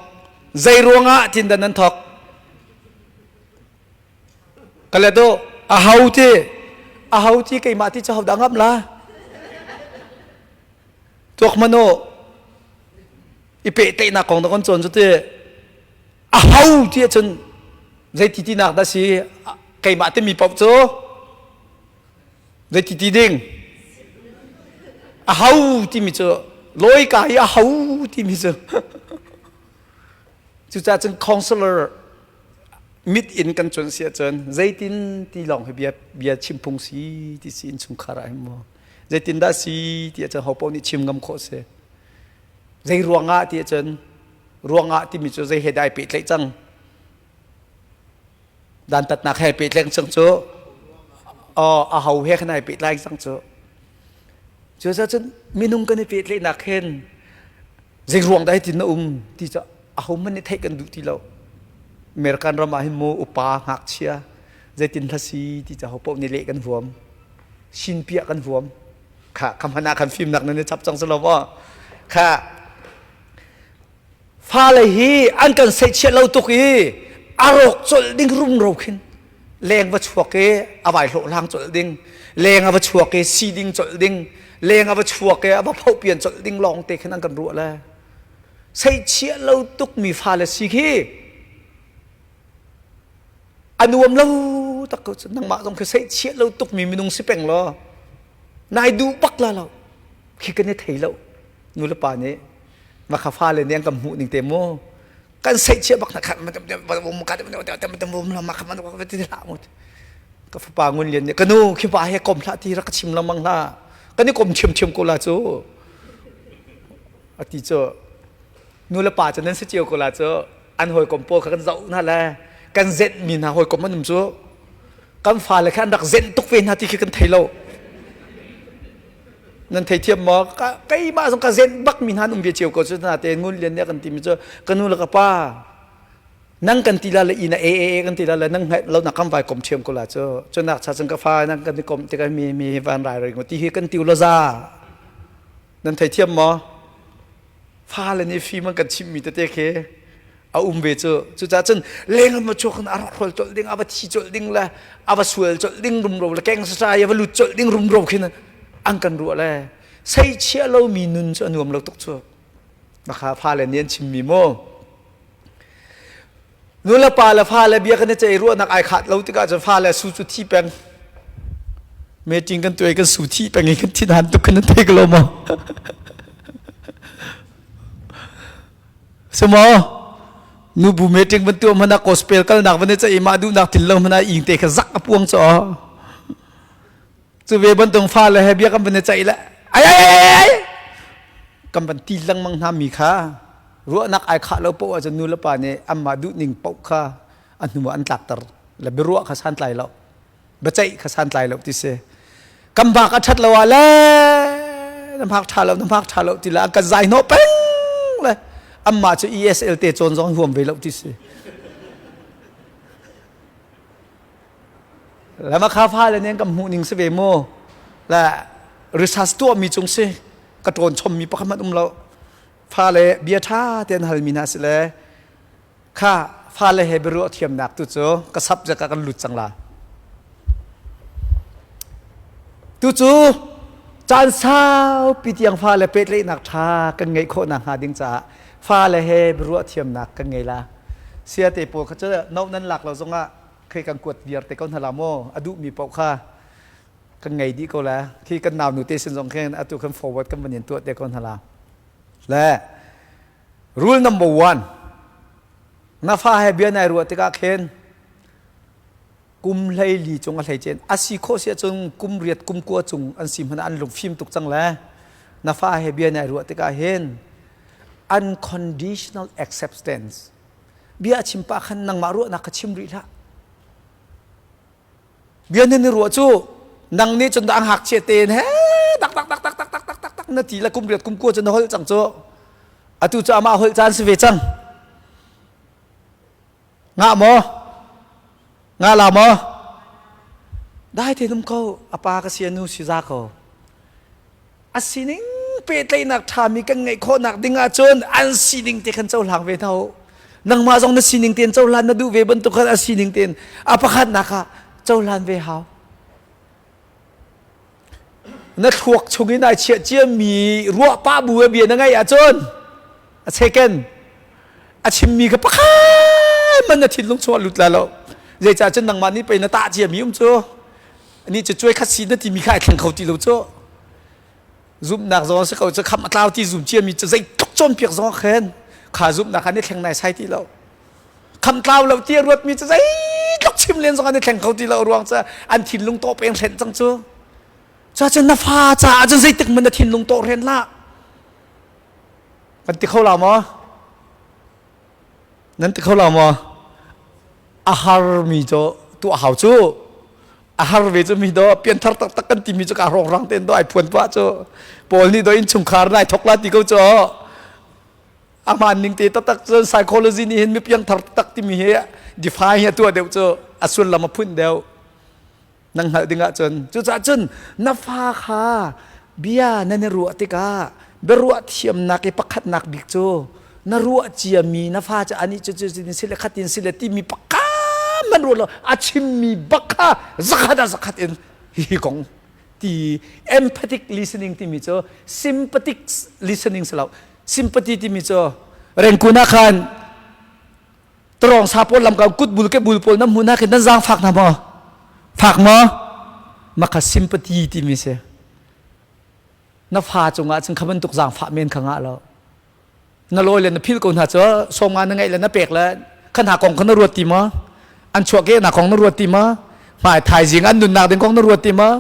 Zei ruangah tin dah nan thawk? Ka let u. Aho ti? Aho ti keimah ti cu hodah ngamh la? Tuak hmanh u. I pehtlaihnak kong dah kan cawn cu ti. Aho ti ahcun zeiti tinak dah si? Keimah timi paoh cu Zeiti ti ding? A ho timi cu lawika i a ho timi cu cucaah cun counselor mit in kan cuan si ahcun zeitin ti lawng hi bia bia chim phung si ti si innchungkhar ah hin maw zeitin dah si ti ahcun ho paoh nih chim ngam khawh si zei ruangah ti ahcun ruangah timi cu zei he dah ai pehtlaih cang Dantatnak he pehtlaih cang cu a ho he khan ai pehtlai cang cu. Cucaah cun minung kan i pehtlaihnak hin zei ruang dah hitin na um ti cu ahohmanh nih theih kan duh ti lo. American ram ah hin mu upa ngakchia zeitin hla si ti cu ahopaoh nih leh kan huam. Sinpiah kan huam. Kha kha hmanh ah khan fimnak nan i chap cang si lo maw? Kha Fale hi an kan seihchiah lo tuk i a rawk colh ding rumro khin leng va chuak i a vai hlawhhlang colh ding leng a va chuak i si ding colh ding leng a va chuak i a va phohpian colh ding lawng te khin an kan ruah le seihchiah lo tuk mi fale si khi a nuam lo tak ko cu nangmah zong khi seihchiah lo tuk mi minung si peng law nai duh bak la lo khi kan i thei lo nu le pa nih maka fale nih an kan hmuh ning te mu kan seihchiah bak na khat ka fapa ngun lian nih ka nu khi pa he kom hlah ti rak ka chim lengmang hlah kan i kom ṭhiamṭhiam ko la cu ati cu nu le pa cu nan si cio ko la cu an hawikom pawl kha kan zoh hna le kan zenh mi hna hawikom an um cu kan fale kha an rak zenh tuk ve hna ti khi kan thei lo Nan theithiam maw? Keimah zong ka zenh bak mi hna an um ve cio ko cu na te ngun lian nih a kan timi cu ka nu le ka pa. Nang kan ti la le ina e e kan ti la le nang lo nak kan vai kom thiam ko la cu. Cu nak cha cun ka fa nang kan i kom tikah mi mi van rai rai ti hi kan tiu lo za. Nan thei thiam maw? Fa le nih fim an kan chimmi tete khi a um ve cu. Cucaah cun leng an va chuak in a rak hrual colh ding, a va thi colh ding le a va sual colh ding rumro le keng sasai a va lut colh ding rumro khin an kan ruah le sei chia lomi nun cu a nuam lo tuk cu. Makha fale nih an chimmi mu. Nu le pa le fale bia kan i ceih ruahnak ai khat lo tikah cun fale su cu thi peng. Meeting kan tuai kan su thi peng i kan thin han tuk kan thei ko lo maw? Sumo nubu meeting ban tuah hmana gospel kalnak van i ceih mah duhnak til lo hmana ing te kha zak a puang cho. Cu ve bantuk fale he bia kan van i ceih le ai ai ai ai kan van ti lengmang hna mi kha ruahnak ai khah lo paoh ahcun nu le pa nih anmah duhning paoh kha a hnu ah an tlakter le biaruah kha santlai lo biaceih kha santlai lo ti si kan bak a ṭhat lo ah le na hmak ṭha lo na hmak ṭha lo ti le an kan zai hnawh peng le anmah cu ESL te cawn zong huam ve lo ti si Lama kha fale nih kan hmuh ning si ve mu. La research tuahmi cung si ka ṭawn chommi pakhat hmanh um lo. Fale bia ṭha tein halmi hna si le kha fale he biaruah thiamnak tu cu ka subject ah kan lut cang la. Tu cu caan saupi tiang fale pehtlaihnak ṭha kan ngeih khawh nakhnga ding caah fale he biaruah thiamnak kan ngei la. Siate pawl kha cu no nan lak lo zongah khi kan kuat viar te ko hna la maw a duhmi paoh kha kan ngei dih ko la khi kan nau nu te sin zong khin atu kan forward kan van in tuah te ko hna la le rule number one na fa he bia nai ruah tikah khin kum hlei li cung a hlei cen a si khawh si ahcun kum riat kum kua cung an si hmanh an lungfim tuk cang le na fa he bia nai ruah tikah hin unconditional acceptance Bia a chim pah khan nangmah ruahnak kha chim rih hlah. Bia nan i ruah cu nang nih cun dah ngakchia tein he tak tak tak tak tak tak tak tak tak na ti le kum riat kum kua cu na holh cang cu. Atu cu amah holh caan si ve cang. Ngah maw? Ngah la maw? Dai te num ko a pa ka si a nu si za ko. A sining pehtlaihnak ṭhami kan ngeih khawhnak ding ahcun an sining te khan cohlang ve hna u. Nangmah zong na sining tein cohlan na duh ve bantuk khan a sining tein a pakhatnak ah cohlan ve hau. Na thluak chung in ai chiah ciami ruah pah bu a bia na ngaih ahcun a second a chimmi kha pakhat man na thinlung chungah lut la lo. Zeicah cun nangmah nih pei na tah ciami um cu. Ani cu cuai khat si na timi kha ai thleng kho ti lo cu. Zumhnak zong si ko cu kham a tlau ti zum ciami cu zeitluk cawnpiak zong khen kha zumhnak kha ni thleng nai sai ti lo. Kham tlau lo ti a ruatmi cu zeitluk chim len zong an i thleng kho ti lo ruang cu an thinlung tawh peng hrenh cang cu. Cuacun na fa caah cun zeitik man na thinlung tawh hren hlah. Kan ti kho la maw? Nan ti kho lo maw? A harmi cu tuah hau cu. A har ve cu mi do pianthar taktak kan timi cu ka rongrang tein do ai phuan pah cu. Paul nih do innchungkhar nai thok la ti ko cu. A ning te taktak cun psychology nih hin mi piangthar taktak timi hi define hi a tuah deuh cu a sullam a phunh deuh. Nang hngalh ding ahcun cucaah cun na fa kha bia nan i ruah tikah biaruah thiamnak i pakhatnak bik cu na ruah ciami na fa cu anih cu cu sin sile khatin sile timi pakhat man ruah lo a chimmi bak kha zakhat ah zakhat in hi kong ti empathic listening timi cu sympathetic listening si lo sympathy timi cu rengkun ah khan Tarong sa pawl lam ka kut bul ke bul pawl na hmu na khin nan zaang fak hna maw? Fak maw? Makha sympathy timi si. Na fa cungah cun kha bantuk zaangfah men kha ngah lo. Na lawi le na phil ko hna cu sawmnga na ngeih le na pek le kha hna kong kha na ruat ti maw? An chuah ke na kong na ruat ti maw? Hmai thaizing an nunnak ding kong na ruat ti maw?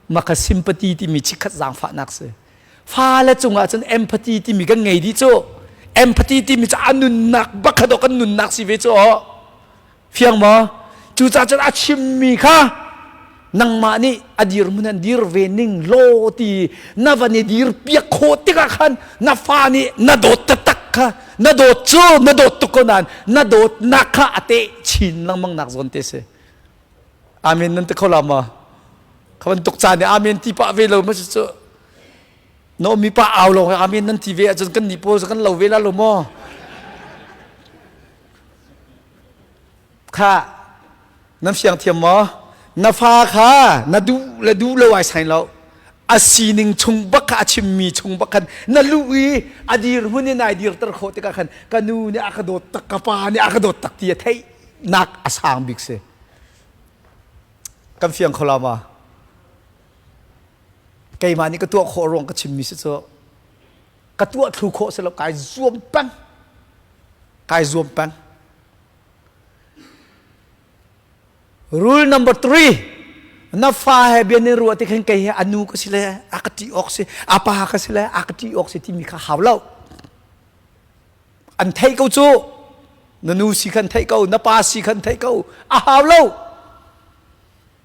Makha sympathy timi chikkhat zaangfahnak si. Fale cungah cun empathy timi kan ngei dih cu. Empathy timi cu a nunnak bak kha kan nunnak si ve cu aw. Fiang maw? Cucaah cun a chimmi kha nangmah nih a dirhmun an dir ve ning law ti na van i dir piak khawh tikah khan na fa nih na dawt taktak kha Na dawt cu na dawt tuk ko nain na dawtnak kha a teh chin lengmang nak zawn te si. Amen nan ti kho la ma? Kha bantuk caan i amen ti pah ve lo ma cu no mi pa au lo amen nan ti ve ahcun kan nih pawl kan lo ve la lo maw? Kha nan fiang thiam maw? Na fa kha na duh le duh lo ai sain lo. A sining chung bak kha a chimmi chung bak khan na luh i a dir hmun in ai dirter khawh tikah khan ka nu nih a ka dawt tak ka pa nih a ka dawt tak ti a theih nak a sang bik si. Kan fiang kho la ma? Keimah nih ka tuah khawh ruang ka chimmi si cu ka tuah thlu khawh si lo kai zuam peng. Kai zuam peng. Rule number three, na fa he bia nin ruah ti khin kei he a nu ka si le a ka ṭih awk si, a pa ka si le a ka ṭih awk si timi kha hau lo. An theih ko cu. Na nu si khan theih ko, na pa si khan theih ko. A hau lo.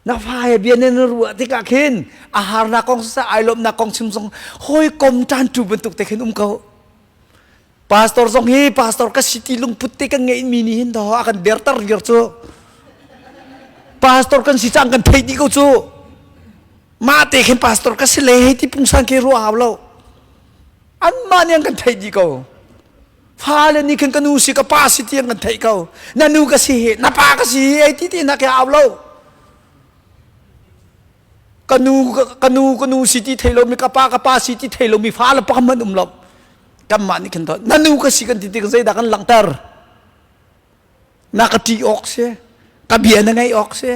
Na fa he bia nin ruah tikah khin a harnak kong siseh, ai lawmhnak kong chim zong hawikom ṭanṭu bantuk te khin um ko. Pastor zong hi pastor ka si ti lungput te kan ngeih mi nih hin daw a kan derter viar cu. Pastor kan si cang kan theih dih ko cu. Mah te khin pastor ka si le hei ti pungsan ke ruah hau lo. Anmah nih an kan theih dih ko. Fale nih khin ka nu si ka pa si ti an kan theih ko. Na nu ka si hi na pa ka si hi ei ti ti na ke hau lo. Ka nu ka nu ka nu si ti thei lomi ka pa ka pa si ti thei lomi fa le pakhat hmanh um lo. Kanmah nih khin na nu ka si kan ti tik zeidah kan langhter? Na ka ṭih awk si, ka bia na ngaih awk si,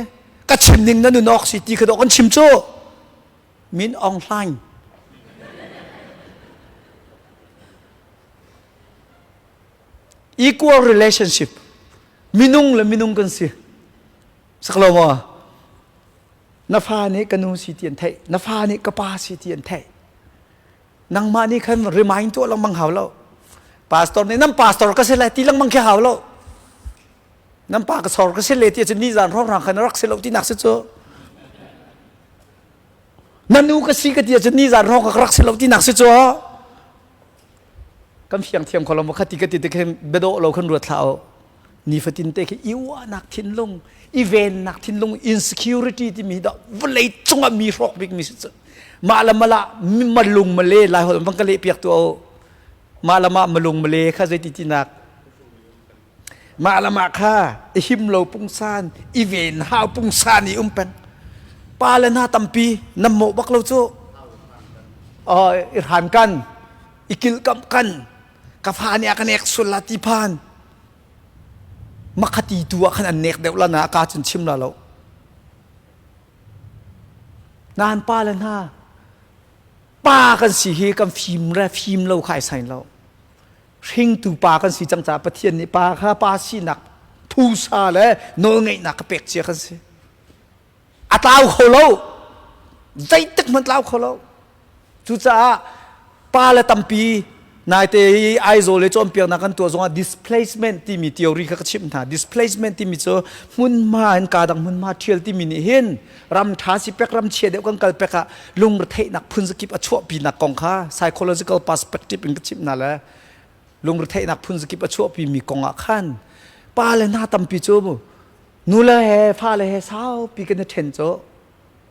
ka chim ning na nun awk si ti kha dawh kan chim cu. Min Aung Hlaing. Equal relationship. Minung le minung kan si. Sak lo maw? Na fa nih ka nu si ti an theih. Na fa nih ka pa si ti an theih. Nangmah nih khan remind tuah lengmang hau lo. Pastor nih nan pastor ka si lai ti lengmang khi hau lo. Nan pa ka sor ka si le ti cun nizan hrawnghrang khan rak si lo ti nak si cu. Na nu ka si ka ti ahcun nizan hrawng ka rak si lo ti nak si cu. Kan fiang thiam kho lo maw khati ka ti te khin biadawh lo khan ruat hlah u. Nifatin te khi i uahnak thinlung, i vennak thinlung, insecurity timi dah vawlei cungah mi hrawk bik mi si cu. Mah le mala malung male lai holh bang ka leh piak tu o. Mah le mah malung male kha zeiti tinak. Mah le mah kha i him lo pungsan, i ven hau pungsan i um peng. Pa le hna tampi nam mawh bak lo cu. I hran kan, i kilkamh kan, ka fa nih a ka nek sual la ti phan. Makhati tu ah khan an nek deuh la na ka cun chim la lo. Nan pa le hna pa kan si hi kan fim re fim lo khai sain lo. Hringtu pa kan si cang caah Pathian nih pa kha pa sinak phusa le nawlngeihnak ka pek cia kan si. A tlau kho lo. Zeitik hmanh tlau kho lo. Cucaah pa le tampi naite hi Aizawl i cawnpiaknak kan tuah zongah displacement timi theory kha ka chimh hna. Displacement timi cu hmunhma in kaa dang hmunhma ṭhial timi nih hin ram ṭha si pek ram chia deuh kan kal pek ah lungretheihnak phunzakip a chuahpinak kong kha psychological perspective in ka chimh hna le lungretheihnak phunzakip a chuahpimi kong ah khan pa le hna tampi cu nu le he fale he saupi kan i ṭhen cu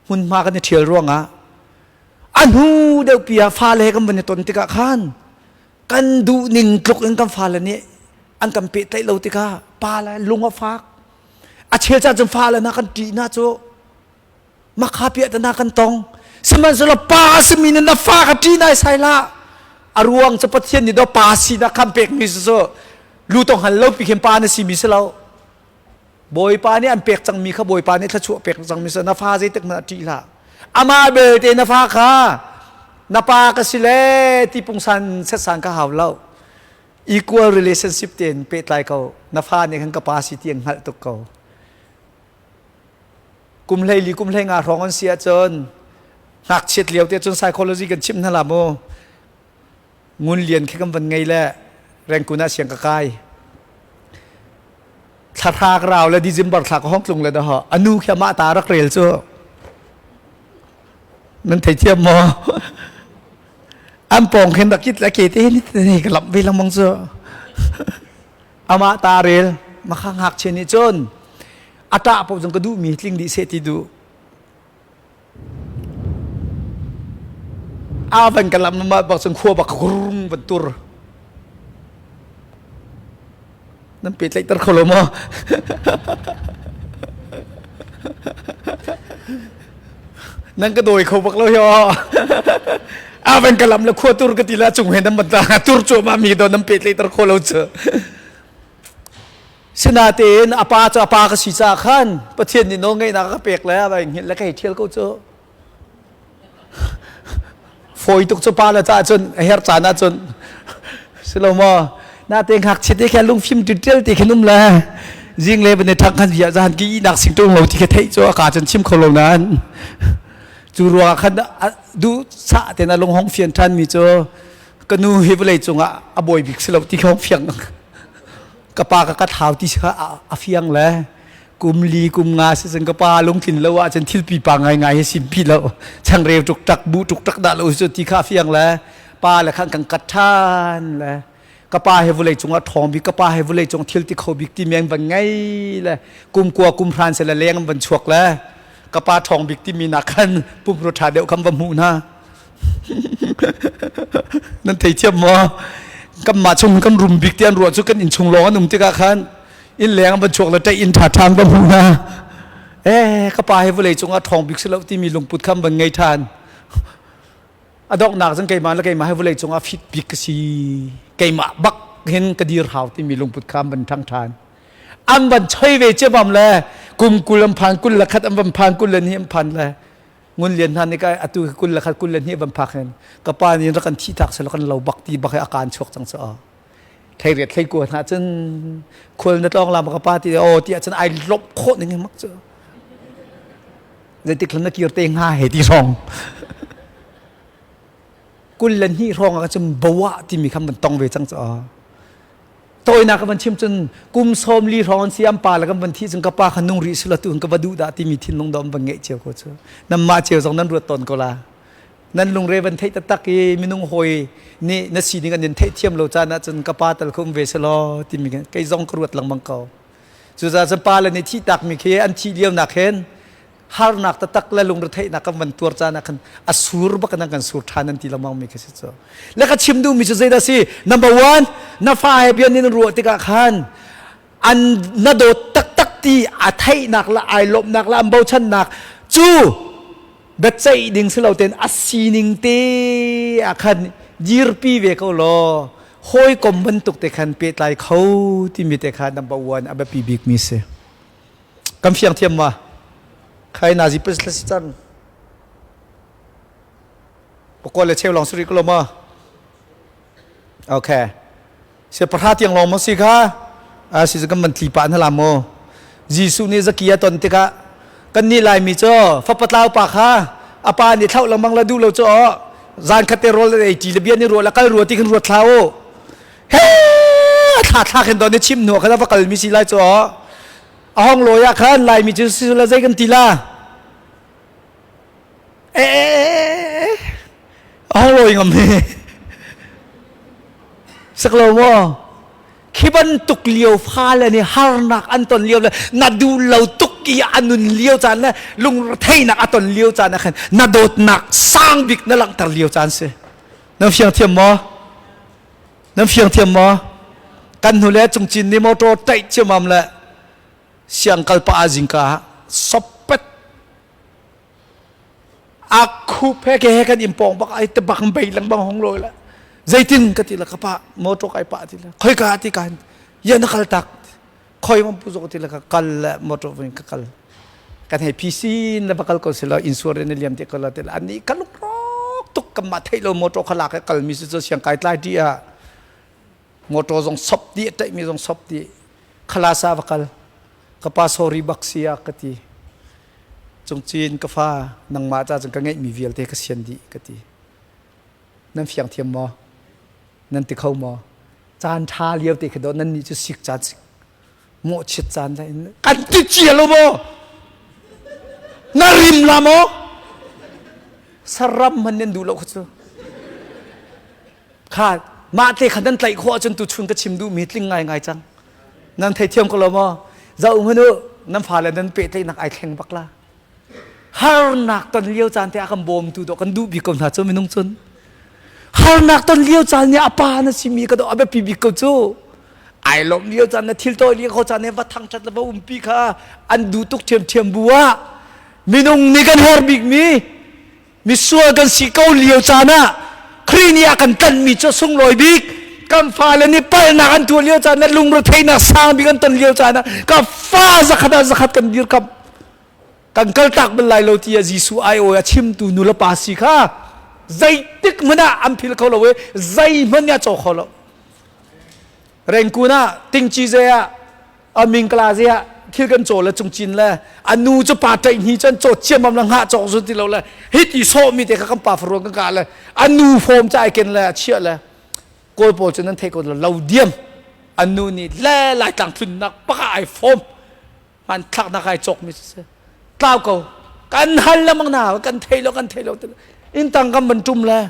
hmunhma kan i ṭhial ruangah a hnu deuhpi ah fale he kan van i ton tikah khan kan duh ning tluk in kan fale nih an kan pehtlaih lo tikah pa le lung a fak a chel caan cun fale na kan ṭih na cu makha piah na kan tong sihmanhsehlaw pa a simi nih na fa ka ṭih nai sai hlah a ruang cu Pathian nih do pa sinak khan pekmi cu lu tong hal lo pi khin pa na simi si lo Bawipa nih an pek cangmi kha Bawipa nih thluachuah pek cangmi si na fa zeitik hmanh ah ṭih hlah. Amah belte na fa kha na pa ka si le ti pungsan setsan ka hau lo. Equal relationship tein pehtlai ko. Na fa nih khan ka pa si ti an hngalh tuk ko. Kum 14 kum 15 hrawng an si ahcun ngakchiat lio te cun psychology kan chimh hna la mu. Ngun Lian khi kan van ngei le Rengkun ah siang ka kai. Thla hra ka rau le December thla ka hong tlung le dah anu khi amah ta rak rel cu. Nan thei thiam maw? An pawng khin rak kit le ke te ni te ka lamh ve lengmang cu. Amah ta rel makha ngakchia nih cun a ṭah paoh zong ka duhmi tling dih seh ti duh. A van ka lam ma bak cun khua bak grung van tur. Nan pehtlaihter kho lo maw? Nan ka dawi kho bak lo hi aw. A van ka lam le khua tur ka ti la cung he nan ban ta tur cuahmah mi do nan pehtlaihter kho lo cu. Sinatein a pa cu a pa ka si caah khan Pathian nih nawlngeihnak a ka pek le a vai hngilh le ka hei ṭhial ko cu. Fawi tuk cu pa le caah cun a herh caan ah cun si lo maw? Natein ngakchia te khan lungfim ṭilṭil ti khin um le zing le van i ṭhang khan via zan ki ihnak sing ṭung lo ti kha theih cu a ka cun chim kho lo nain cu ruangah khan duh sah tein a lung hong fian ṭhan mi cu ka nu hi vawlei cungah a bawi bik si lo ti kha hong fiang ka pa ka ka thlau ti kha a fiang le kum li kum nga si cun ka pa lungtlin lo ahcun thil pipa ngaingai hi sim pi lo changreu tuk tak bu tuk tak dah lo cu ti kha a fiang le pa le khan kan kat ṭhan le ka pa he vulei cungah ṭhawng bik ka pa he vulei cung thil ti kho bik ti meng van ngei le kum kua kum hran se le leng van chuak le ka pa ṭhawng bik timi nak khan pumrua ṭha deuh khan va hmuh hna Nan thei thiam maw? Kanmah chung kan rum bik ti an ruah cu kan innchung lawng an um tikah khan inn leng van chuak le ṭaih inn ṭha ṭhan va hmu hna. Eh, ka pa hi vawlei cungah ṭhawng bik si lo timi lungput kha van ngei ṭhan. A donghnak cun keimah le keimah hi vawlei cungah fit bik ka si. Keimah bak hin ka dir hau timi lungput kha an van ṭhang ṭhan. An van choi ve ciamam le kum 20 an phan 21 an van phan 22 an phan le Ngun Lian hna nih ka atu 21 22 van phak hin ka pa nih rak kan thi tak selo kan lo bak ti bak hi a kaan chuak cang cu thei riat thlei ko hna cun khual na tlawng lam ka pa ti o ti ahcun ai lawmh khawh ning mak cu zeitik hlan na kir te hnga he ti hrawng 22 hrawng ah cun boah timi khan van tong ve cang cu Tawinak ka van chim cun kum 40 hrawng an si an pa le kan van thih cun ka pa kha nung rih sila tu ka va duh dah timi thinlung dawm van ngeih cio ko cu. Nanmah cio zong nan ruat tawn ko la. Nan lungre van theih taktak i minung hawi nih na sining an in theih thiam lo caan ahcun ka pa tal kha um ve selaw timi kei zong ka ruat lengmang ko. Cucaah cun pa le nih thih takmi khi an thih lio nak hin harnak taktak le lungretheihnak kan van tuar caan ah khan a sur bak in an kan sur ṭhan an ti lengmang mi khi si cu. Le ka chim duhmi cu zeidah si? Number one, na fa he bia nin ruah tikah khan an na dawt taktak ti a theihnak le ai lawmhnak le an bochannak cu biaceih ding si lo tein a sining te ah khan dirpi ve ko law hawikom bantuk te khan pehtlai kho timi te kha number one a biapi bik mi si. Kan fiang thiam ma? Khai nazi pas si cang. Pakua le cheu lawng si rih ko lo ma? Okay. Se pahra tiang lawng maw si kha? A si kan man tli pa na la mo. Jesuh nih Zakia ton tikah kan nih Laimi cu fapatlau pa kha a pa nih thlauh lengmang la duh lo cu aw zan khat te rawl ei ṭi le bia nih ruah la kal rua ti khin ruat thla u he thla thla khin don ni chim hnu khan va kal mi si lai cu aw a hong lawi ah khan Laimi cu si la zei kan ti la e a hong lawi ngam he sak lo maw khi bantuk lio fale nih harnak an ton lio le na duh lo tuk i a nun lio caan le lungretheihnak a ton lio caan ah khan na dawtnak sang bik na langhter lio caan si nan fiang thiam maw Nan fiang thiam maw? Kan hnu le cungcin nih motor taih ciamam le siang kal pa zingka sopet a khup he ke he kan in pong bak ai te bak bei lengmang hong loi la zeitin ka ti la ka pa motor kai pa ti la khoi ka ti kan ya na kal tak khoi mam pu zok ti la ka kal le motor vin ka kal kan hei PC na bakal ko silo insurance na liam te ko la te la ani ka luk rok tuk kam ma thei lo motor kha lak kal mi su siang kai tlai ti a motor zong sop ti tai mi zong sop ti khalasa bakal ka pa sorry bak sia ka ti cungcin ka fa nangmah cha chung ka ngeih mi vialte ka sian di ka ti nan fiang thiam maw nan ti kho maw caan ṭha lio te khi do nan nih cu sik caan sik mawhchiat caan la in kan ti cia lo maw na rim la maw saram man nan duh lo kha cu kha mah te kha nan tlaih khawh ahcun tu chun ka chim duh mi tling ngai ngai cang. Nan theithiam ko lo maw? Zoh hmanh u, nan fale nan pehtlaihnak ai thleng bak la. Harnak ton lio caan te a kan bawmtu dawh kan duh bik ko hna cu minung cun. Harnak ton lio caan nih a pa na simi ka dawh a biapi bik ko cu. Ai lawmh lio caan na thil tawi lio kho caan ne va thangṭhat le va umpi kha an duh tuk ṭhiamṭhiam bu ah minung nih kan herh bikmi misual kan si ko lio caan ah Khrih nih a kan tlanhmi cu sunglawi bik kan fale nih palhnak an tuah lio caan ah lungretheihnak sang bik an ton lio caan ah ka fa zakhat ah zakhat kan dirkamh kan kaltak bal lai lo tiah Jesuh ai-awi a chimtu nu le pa si kha zeitik hmanh ah an phil kho lo i zeihmanh nih a caw kho lo Rengkun ah tingci ze ah a mingkla ze ah thil kan caw le cungcin le a nu cu pa ṭaih hni cun caw ciammam le hngah cawk zun ti lo le hi ti sawh mi te kha kan pa faruan kan kah le a nu fawm ca ai ken le a chiah le kawl pawl cu nan theih ko lo diam a nu nih le laitlang tlunnak paka ai fawm hmanthlaknak ai cawk mi si tlau ko kan hal lengmang na kan thei lo kan thei lo in tang kan van ṭum le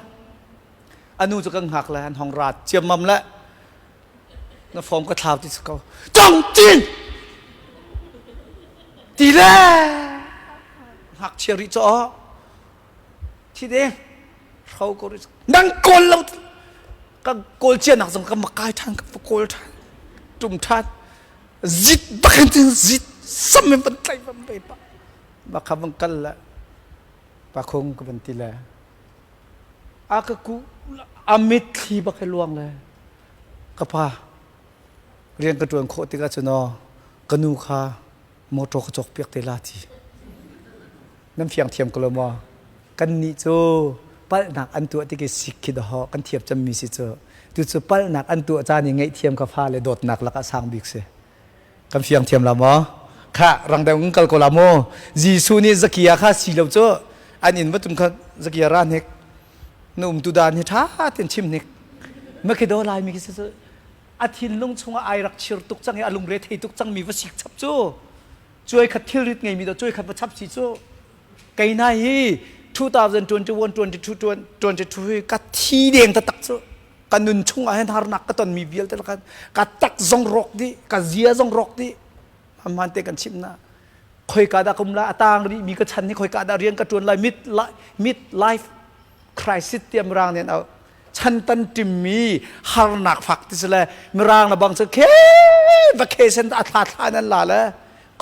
a nu cu kan hngak le an hong rat ciammam le na form ka thlau ti si ko cong cin ti le ngakchia rih caw thi ding hro ko rih nang kawl lo ka kawl cia nak zong ka makai than ka kawl than tum than zit bakin tin zit sam in van tlai van ve pa ba kha van kal la pa khung ka van ti le A ka kuh a mitthli bak he luang le ka pa rian ka ṭuan khawh tikah cun aw ka nu kha motor ka cawkpiak te la ti. Nan fiang thiam ko lo maw? Kannih cu palhnak an tuah tik i sik khi dawh kan thiam cemmi si cu. Tucu palhnak an tuah caan i ngaihthiam ka fale dawtnak lakah sang bik si. Kan fiang thiam la maw? Kha rang deuh in kal ko la maw? Jesuh nih Zakia kha si lo cu an inn va tum kha Zakia ra hnik na umtu dan hi ṭha tein chim hnik Makhido Laimi khi cu a thinlung chungah ai rak chir tuk cang i a lungre thei tuk cangmi va sik chap cu cuai khat thilrit ngeimi do cuai khat va chap si cu kei nai hi 2021 22 22 hi ka thi deng taktak cu ka nun chung ah hin harnak ka tonmi vialte lakah ka tak zong rawk dih ka zia zong rawk dih hman te kan chim na khoika dah kum la atang ri mi ka chan ni khoika dah rian ka tuan lai mid mid life crisis tiam mirang nen au chan tan tim mi harnak fak ti sile mirang na bang chu khe vacation a thla thla nan la le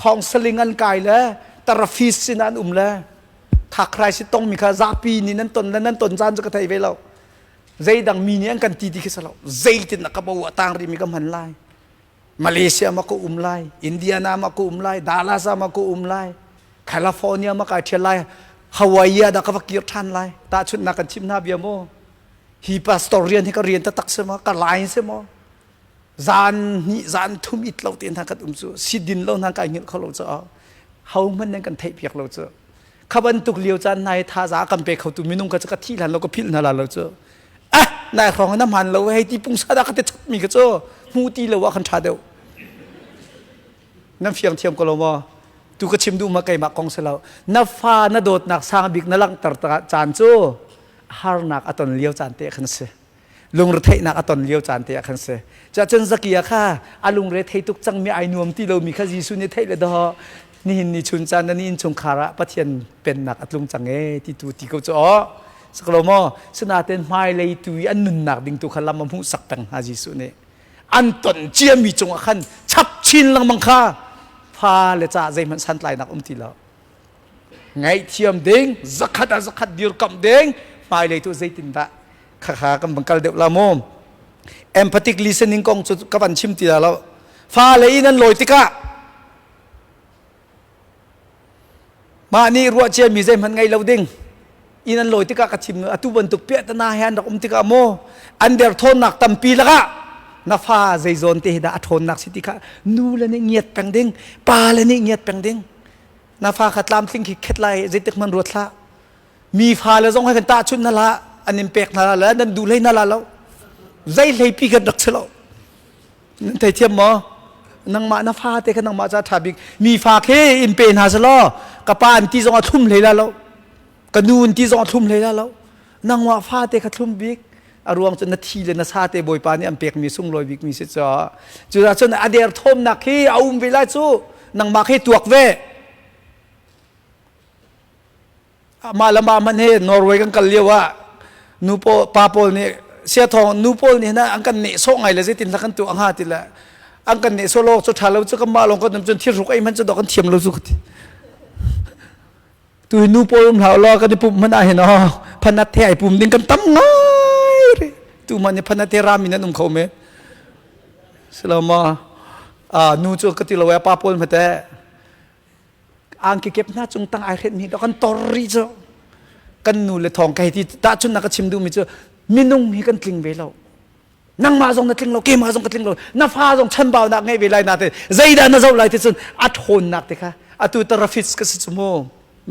counseling an kai le therapist sin an um le kha crisis tong mi kha zapi ni nan ton le nan ton caan chu ka thei ve lo Zeidang mi nih an kan ti ti khi si lo. Zeitin dah ka bo a tang rihmi ka hman lai. Malaysia ma ka um lai, Indiana ma ka um lai, Dallas ah ma ka um lai, California ma kai ṭhial lai, Hawaii ah dah ka va kir ṭhan lai. Tahchunhnak kan chim hna bia maw? Hi pastor rian hi ka rian taktak si maw? Ka line si maw? Zan hnih zan thum it lo te hna kan um cu si din lo hna kai hngilh kho lo caah ho hmanh nan kan theih piak lo cu kha bantuk lio caan hna i thaza kan pe khotu minung kha cu ka thih hlan lo ka philh hna la lo cu ah nai hrawng na hman lo hei ti pungsa dah ka te chap mi kha cu hmu ti lo ah khan ṭha deuh nan fiang thiam ko lo maw tu ka chim duh ma keimah kong si lo na fa na dawtnak sang bik na langhter caan cu harnak a ton lio caan te khan si lungretheihnak a ton lio caan te ah khan si. Cuahcun Zakia kha a lungre thei tuk cangmi ai nuam ti lomi kha Jesuh nih theih le dawh nihin ni chun caan nan innchungkhar ah Pathian pennak a tlung cang e ti tu ti ko cu aw saklo maw sinaten hmailei tu i an nunnak ding tu kha lam a hmuhsak peng hna Jesuh nih an ton ciami cungah khan chap chin lengmang kha fa le ca zeihmanh santlainak um ti lo ngaihthiam ding zakhat ah zakhat dirkamh ding hmailei tu zeitindah khakha kan van kal deuh la mu empathic listening kong cu ka van chim ti lo fa le in an lawi tikah mah nih ruah cia mi zeihmanh ngei lo ding in an lawi tikah ka chim atu bantuk piahtana he an rak um tikah maw an derthawnnak tampi lakah na fa zeizawn te hi dah a ṭhawnnak si ti kha nu le nih ngiat peng ding pa le nih ngiat peng ding na fa kha tlamtling khi khet lai zeitik hmanh ruat hlah Mi fale zong he kan tahchunh hna hlah, an in pek hna la, nan duh hlei hna la lo. Zei hlei pi kan rak si lo. Nan thei thiam maw? Nangmah na fa te kha nangmah ca ṭha bik. Mi fa khi in pe hna selaw ka pa an ti zong a thlum hlei la lo. Ka nu an ti zong a thlum hlei la lo. Nangmah fa te kha thlum bik. A ruang cu na thi le na sa te Bawipa nih an pekmi sunglawi bikmi si caah. Cucaah cun a derthawmnak hi a um ve lai cu nangmah khi tuak ve. Mah le mah hmanh hi Norway kan kal lio ah nu pawl pa pawl nih siathawng nu pawl nih an kan nehsawh ngai le zeitin dah kan tuah hnga ti le an kan nehsawh lo cu ṭha lo cu kanmah lawng kan um cun thilhruk ei hmanh cu dawh kan thiam lo cu ka ti. Tu hi nu pawl um hlah law kan i pumh hmanh ah hin aw phanat he ai pum ding kan tam ngai rih. Tu hmanh hi phanat he rami nan um kho men. Silama nu cu ka ti lo e pa pawl hmete angki kep hna cung tang ai hrenh mi kan tor rih cu kan nu le thawng ka hei ti tahchun na ka chim duhmi cu minung hi kan tling ve lo nangmah zong na tling lo keimah zong ka tling lo na fa zong chanbaunak ngei ve lai na te zeidah na zoh lai ti cun a ṭhawnnak te kha atu tarafis ka si cu mu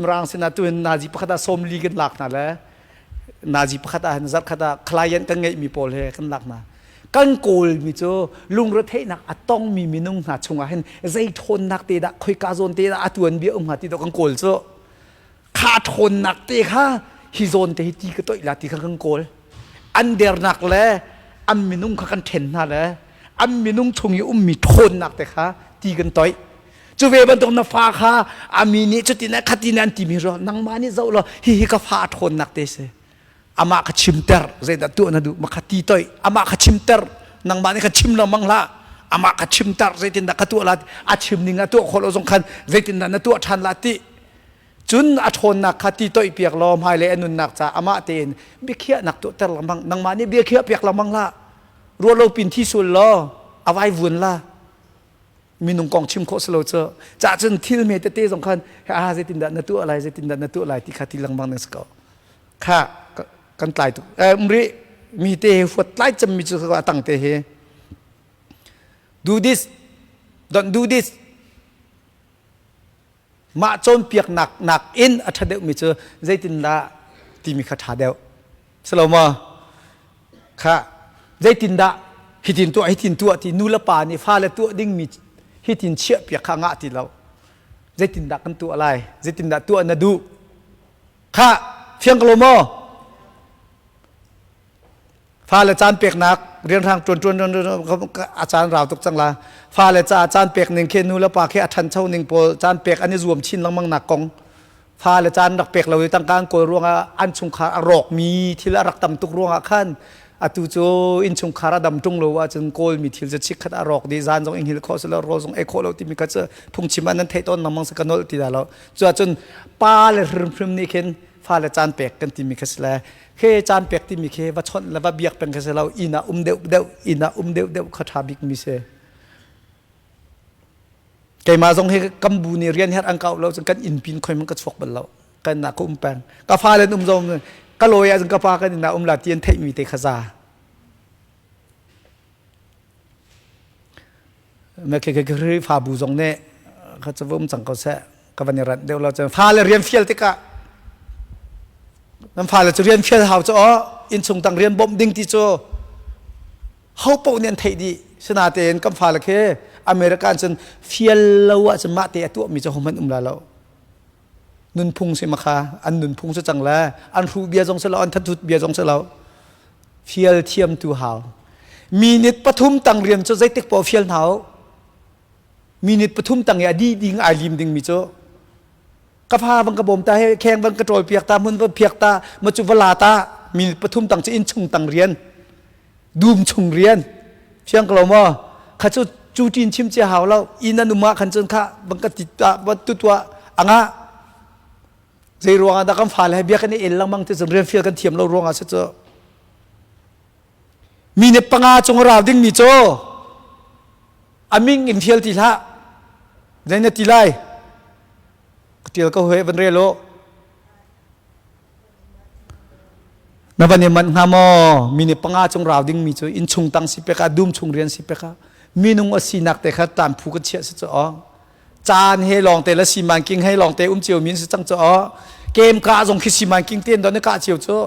mirang sinah tu in nazi pakhat ah 40 kan lak hna le nazi pakhat ah hin zarh khat ah client kan ngeihmi pawl he kan lak hna kan kawlmi cu lungretheihnak a tongmi minung hna chungah hin zei ṭhawnnak te dah khoika zawn te dah a tuan bia um hnga ti dawh kan kawl cu kha ṭhawnnak te kha hi zawn te hi ti ka toih la ti kha kan kawl an dernak le an minung kha kan ṭhen hna le an minung chung i ummi ṭhawnnak te kha ti kan toih cu ve bantuk na fa kha ami nih cutin khatin an timi ro nangmah nih zoh law hihi ka fa ṭhawnnak te si amah kha chimter zeidah tuah na duh makha ti toi amah kha chimter nangmah nih kha chim lengmang hlah amah kha chimter zeitindah ka tuah la a chim ning a tuah khawh lo zong khan zeitindah na tuah ṭhan la ti cun a ṭhawnnak kha ti toih piak law hmailei a nunnak ca amah tein biakhiahnak tuahter lengmang nangmah nih biakhiah piak lengmang hlah ruah lo pin thi sul law a vai vun la minung kong chim khawh si lo cu cah cun thil me tete zong khan a zeitindah na tuah lai zeitindah na tuah lai ti kha ti lengmang ning si ko kha kan tlai tuk umri mi te he huat tlai cem mi cu a tang te he do this don't do this mah cawnpiaknak nak in a ṭha deuh mi cu zeitindah timi kha ṭha deuh silo maw kha zeitindah hitin tuah hitin tuah ti nu le pa nih fale tuah dingmi hitin chiah piak kha ngah ti lo zeitindah kan tuah lai zeitindah tuah na duh kha fiang ko lo maw Fale caan peknak rianhrang ṭuan ṭuan a caan rau tuk cang la. Fale caah caan pek ning khi nu le pa khi a ṭhancho ning pawl caan pek an i zuam chin lengmang nak kong. Fale caan rak pek lo i tangka an kawl ruangah an chungkhar a rawkmi thil a rak tam tuk ruangah khan atu cu innchungkhar a dam ṭung lo ahcun kawlmi thil cu chikkhat a rawk dih zan zong i hngilh khawh si lo rawl zong ei khawh lo timi kha cu phungchim ah nan theih tawn lengmang si ka nolh ti dah lo. Cuahcun pa le hrimhrim nih khin fale caan pek kan timi kha si le Khi caan pek timi khi va chawnh le va biak peng khi si lo inn ah um deuh deuh inn ah um deuh deuh kha ṭha bik mi si. Keimah zong hi kan bu nih rian her an kau lo cun kan inn pin khoi man ka chuak bal lo. Kan nak ka um peng. Ka fale um zong ka lawi ah cun ka pa kan inn ah um la ti an theih mi te kha za. Khrihfabu zong nih kha cu va um cang ko seh ka van i ranh deuh lo cun fale rian fial tikah nan fale cu rian fial hau cu aw innchung tang rian bawmh ding ti cu ho paoh nih an theih dih sinatein kan fale khi America cun fial lo ahcun mah te a tuahmi cu hohmanh um la lo nunphung si makha an nunphung si cang le an hruh bia zong si lo an thathut bia zong si lo fial thiam tu hau minute 3 tang rian cu zeitik paoh fial hna u minute 3 tang i a dih ding ai lim ding mi cu ka fa bang ka bawm ta he kheng bang ka ṭawl piak ta mun va phiak ta ma cu va la ta minute 3 tang cu inn chung tang rian dum chung rian fiang ko lo maw kha cu cu tin chim cia hau lo inn an um ah khan cun kha bang ka ti ta ba tu tua anga zei ruang ah dah kan fale he bia kan i el lengmang ti cun rian fial kan thiam lo ruang ah si cu mi nih panga cung rau ding mi cu aming in fial ti hlah zei na ti lai ka tial ko he van rel u Na van i manh hnga maw? Mi nih panga cung rau dingmi cu innchung tang si pek ah, dum chung rian si pek ah, minung a sinak te kha taan phu ka chiah si cu aw. Caan he lawng te le siman king he lawng te um cio mi si cang cu aw. Kem ka zong khi siman king ten don ka cio cu.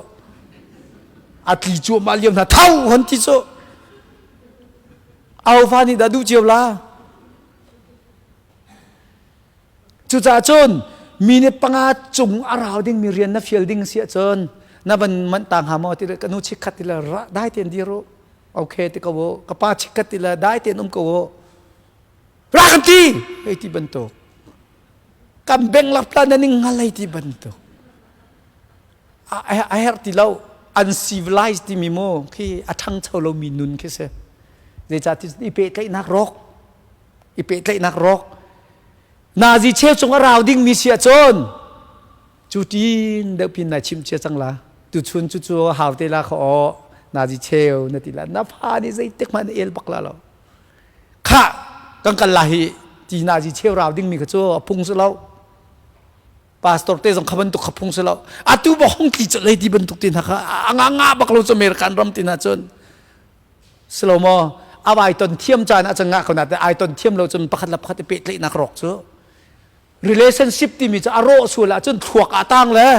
A tli cu ma liam hna thau hon ti cu. Au fa nih dah duh cio la. Cucaah cun mi nih panga cung a rau dingmi rian na fial ding si ahcun Na van manh ta hnga maw ti le ka nu chikkhat ti le ra dai tein dir u. Okay ti ko u. Ka pa chikkhat ti le dai tein um ko u. Ra kan ti! Hei ti bantuk. Kan beng lak tla na ning ngalei ti bantuk. A herh ti lo. Uncivilized timi mu khi a ṭhangcho lomi nun khi si. Zeicahtiah i pehtlaihnak rawk. I pehtlaihnak rawk. Nazi cheu cung a rau dingmi si ahcun cu ṭin deuh pin nai chimh cia cang la. Tuchun cu cu hau te la kha aw nazi cheu na ti la. Na fa nih zeitik hmanh na el bak la lo. Khah kan kal la hi ti nazi cheu rau dingmi kha cu a phung si lo. Pastor te zong kha bantuk kha phung si lo. Atu ba hong tli colh ti bantuk te hna kha a nga nga bak lo cu American ram te hna cun. Si lo maw? A vai ton thiam caan ah cun ngah ko na te ai ton thiam lo cun pakhat le pakhat i pehtlaihnak rawk cu relationship timi cu a rawh sual ahcun thluak ah tang le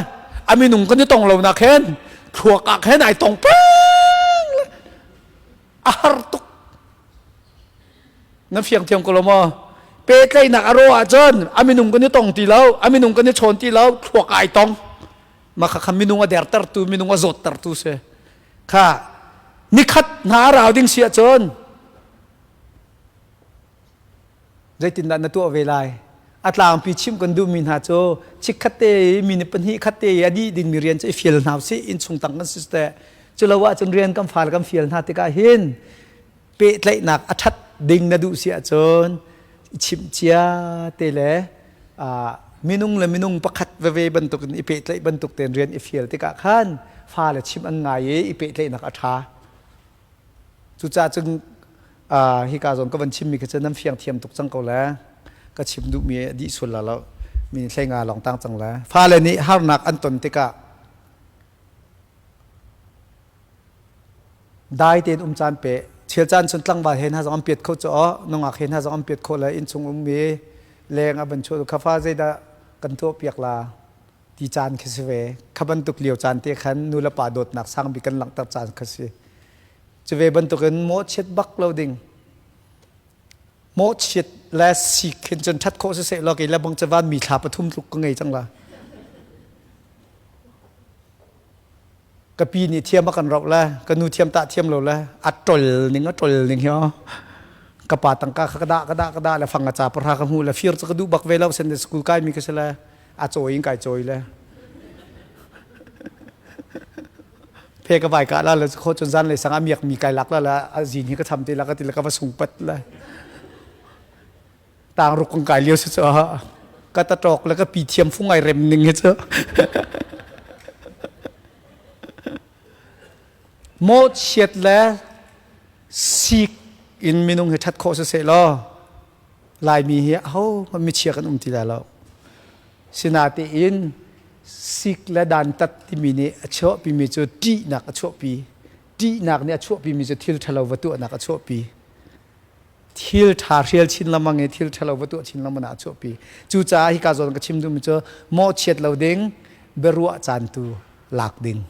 a minung kan i tong lo nak khin thluak ah khin ai tong peng le a har tuk na fiang thiam ko lo maw pehtlaihnak a rawh ahcun a minung kan i tong ti lo a minung kan i chawn ti lo thluak ai tong mah kha kha minung a dertertu minung a zawttertu si kha nikhat hna a rau ding si ahcun zeitindah na tuah ve lai a tlangpi chimh kan duhmi hna cu chikkhat te i minute pahnih khat te i a dih dingmi rian cu i fial hna usih innchung tang kan si teh cu lo ahcun rian kan fale kan fial hna tikah hin pehtlaihnak a ṭhat ding na duh si ahcun i chimh cia te le minung le minung pakhat veve bantukin i pehtlaih bantuk tein rian i fial tikah khan fale chimh an ngai i i pehtlaihnak a ṭha. Cucaah cun hika zawn ka van chimmi kha cu nan fiang thiam tuk cang ko le ka chim duhmi a dih sual la lo mi hlei nga lawng tang cang le fale nih harnak an ton tikah Dai tein um caan pe. Chel caan cun tlangval he hna zong an piat kho cu aw, nungak he hna zong an piat kho le innchung ummi leng a van chuah kha fa zeidah kan tuah piak la ti caan khi si ve. Kha bantuk lio caan te khan nu le pa dawtnak sang bik kan langhter caan kha si. Cu ve bantukin mawhchiat bak lo ding. Mawhchiat le sik hin cun ṭhat khawh siseh law kei le bang cu van mi thla pathum tluk ka ngei cang la. Ka pi nih thiam a kan roh le ka nu thiam tah thiam lo le a ṭol ning a ṭol ning hi ka pa tangka kha ka dah ka dah ka dah le fang a ca pahra ka hmuh le fir cu ka duh bak ve lo sen school kai mi ka si le a cawi in kai cawi le phe ka vai ka la le kho cun zan le sang a miak mi kai lak la la a zin hi ka cham te la ka ti le ka va sung pat le Tang ruk kan kai lio si cu ka taṭawk le ka pi thiam fung ai rem ning hi cu. Mawhchiat le sik in minung hi ṭhat khawh siseh law Laimi hi aho hmanh michia kan um ti lai lo. Sinatein sik le dantat timi nih a chuahpimi cu ṭihnak a chuahpi. Ṭihnak nih a chuahpimi cu thil ṭhalo va tuahnak a chuahpi. Thil ṭha hrial chin lengmang i thil ṭhalo va tuah chin lengmang ah a chuahpi. Cucaah hika zawn ka chim duhmi cu mawhchiat lo ding, biaruah caan tu lak ding.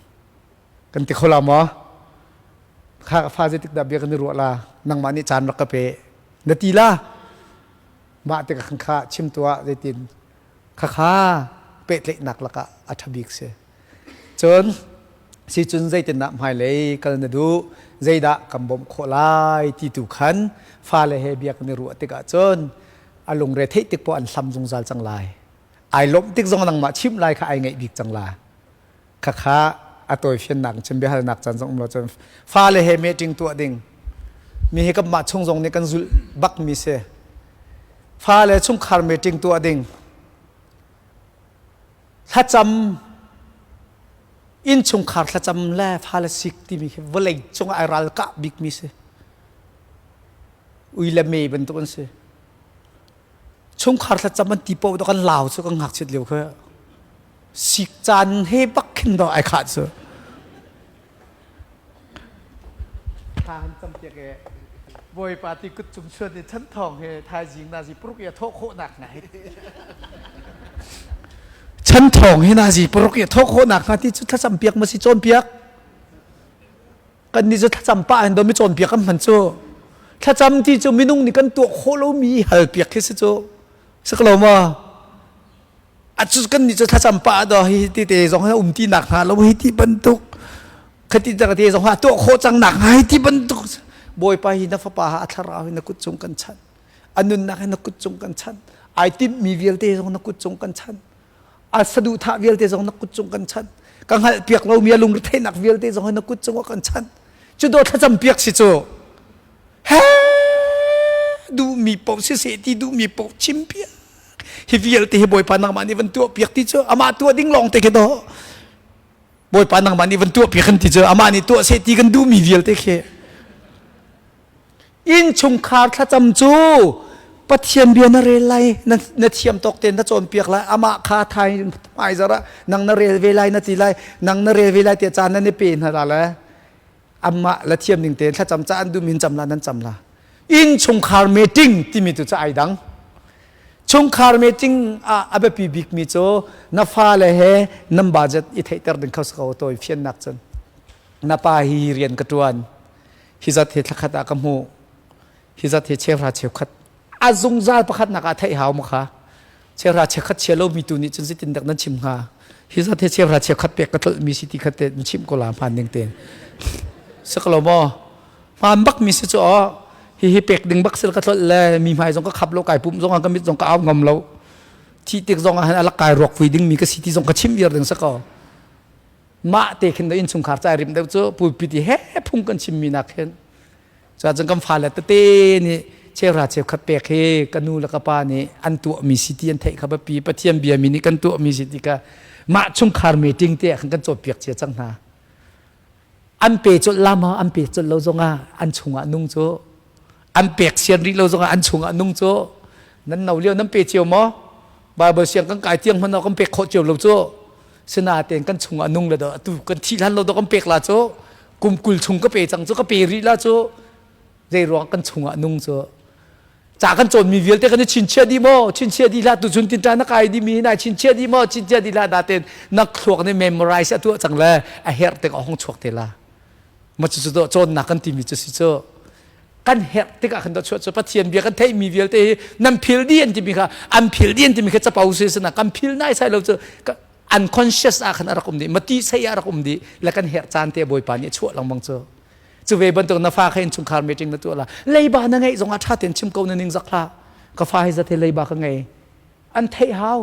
Kan ti kho la maw? Kha ka fa zeitik dah bia kan i ruah la? Nangmah nih caan rak ka pe. Na ti la? Mah tikah khan kha chim tuah zeitin khakha pehtlaihnak lakah a ṭha bik si. Cun sicun zeitindah hmailei kal na duh, zeidah kan bawmh khawh lai ti tu khan fale he bia kan i ruah tikah cun a lungre theih tik poah an hlam zungzal cang lai. Ai lawmh tik zong nangmah chimh lai kha ai ngaih bik cang la. Khakha a tawifiannak cun biahalnak caan zong um lo cun fale he meeting tuah ding. Mi hi kanmah chung zong nih kan zulh bak mi si. Fale chungkhar meeting tuah ding. Thlacam innchungkhar thlacam le fale sik timi hi vawlei cung ai ralkah bikmi si. Ui le me bantuk an si. Chungkhar thlacam an ti paoh kan lau cu kan ngakchiat lio kha sik caan he bak khin do ai khah cu. Thla han cam piak e Bawipa ti kut cung chuan i chan thawng he thaizing nazi paruk i a thawh khawhnak hnga hi chan thawng hi nazi paruk i a thawh khawhnak hnga ti cu thlacam piak ma si cawn piak kan nih cu thlacam pah hin do mi cawn piak kan hman cu thlacam ti cu minung nih kan tuah khawh lomi hal piak khi si cu si ko lo maw? A cu kan nih cu thlacam pah do hi ti te zong hi um ti nak hnga lo hi ti bantuk khati te te zong ha tuah khawh cang nak hnga hi ti bantuk Bawipa hi na fapa ha a thlarau hi na kut cung kan chan a nunnak hi na kut cung kan chan ai timh mi vialte zong na kut cung kan chan a saduhthah vialte zong na kut cung kan chan ka hngalh piak lomi a lungretheihnak vialte zong hi na kut cung ah kan chan cu do thlacam piak si cu he duhmi paoh siseh ti duhmi paoh chim piak hi vialte hi Bawipa nangmah nih van tuah piak ti cu amah tuah ding lawng te khi do Bawipa nangmah nih van tuah piak kan ti cu amah nih tuah seh ti kan duhmi vialte khi Innchungkhar thlacam cu Pathian bia na rel lai, na thiam tawk tein na cawnpiak lai, amah kha thai hmaizarh ah nang na rel ve lai na ti lai, nang na rel ve lai tiah caan nan i pe hna la le amah la thiam ning tein thlacam ca an duh min cam la nan cam la. Innchungkhar meeting timi tu cu ai dang. Chungkhar meeting ah a biapi bikmi cu na fale he nan budget i theihter ding kho ko tawi fiannak cun. Na pa hi rian ka ṭuan. Hi zat hi thlakhat ah ka hmuh. Hi zat hi cheuhra cheukhat. A zungzal pakhatnak ah theih hau ma kha. Cheuhra cheukhat chia lomi tu nih cun zeitin dak nan chim hnga. Hi zat hi cheuhra cheukhat pek ka tlolh mi si ti khat te nan chim ko la hmaan ning tein. Saklo maw? Hmaan bak mi si cu aw. Hi hi pek ding bak sil ka tlolh le mi hmai zong ka khap lo kai pum zong ah ka mit zong ka au ngam lo. Thi tik zong ah hin alak kai ruak vui ding mi ka si ti zong ka chim viar ding sako. Mah te khin do innchungkhar ca rim deuh cu pulpit i he phung kan chimmi nak hin cuahcun kan fale tete nih cheuhra cheukhat pek hi ka nu le ka pa nih an tuahmi si ti an theih kha biapi Pathian biami nih kan tuahmi si ti kha mah chungkhar meeting te ah khan kan cawnpiak cia cang hna an pe colh la maw an pe colh lo zongah an chungah nung cu an pek sian rih lo zongah an chungah nung cu nan no lio nan pe cio maw Bible siang kan kai tiang hmanh ah kan pek khawh cio lo cu sinain kan chungah nung le do atu kan thih hlan lo do kan pek la cu kum 20 chung ka pe cang cu ka pe rih la cu zei ruang kan chungah nung cu ca kan cawnmi vialte kan i chinchiah dih maw chinchiah dih hlah tuchun tinṭan na kai dih mi nai chinchiah dih maw chinchiah dih hlah natein na thluak nih memorize a tuah cang le a herh tik a hong chuak te la ma cu cu cawnnak kan timi cu si cu kan herh tikah khan chuah cu Pathian bia kan theihmi vialte hi nan phil dih an timi kha an phil dih an timi kha capo si sana kan phil nai sai lo cu unconscious ah khan a rak um dih mati sei ah rak um dih le kan herh caan te Bawipa nih a chuah lengmang cu cu ve bantuk na fa kha innchungkhar meeting na tuah la leiba na ngeih zong ah ṭha tein chim ko na ning zak hlah ka fa hi zat hi leiba ka ngei an theih hau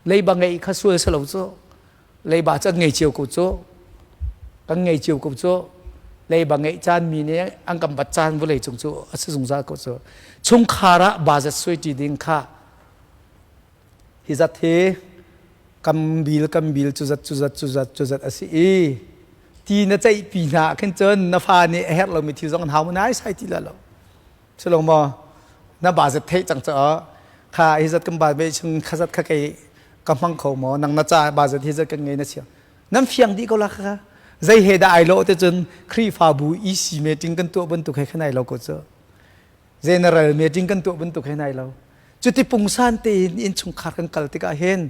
leiba ngeih kha sual si lo cu leiba cu an ngei cio ko cu kan ngei cio ko cu leiba ngeih caan mi nih an kan bat caan vawlei cung cu a si zungzal ko cu chungkhar ah budget suai ṭi ding kha hi zat hi kam bil kam bil cu zat cu zat cu zat cu zat a si i ti na ceih pi hna khin cun na fa nih a herh lomi thil zong an hau nai sai ti la lo si lo maw na budget theih cang caah kha hi zat kan ba ve chung kha zat kha kei ka hmang kho maw nang na ca budget hi zat kan ngei na chia nan fiang dih ko la kha zei he dah ai lo te cun Khrihfabu EC meeting kan tuah bantuk he khan ai lo ko cu general meeting kan tuah bantuk he ai lo cuti pungsan tein innchungkhar kan kal tikah hin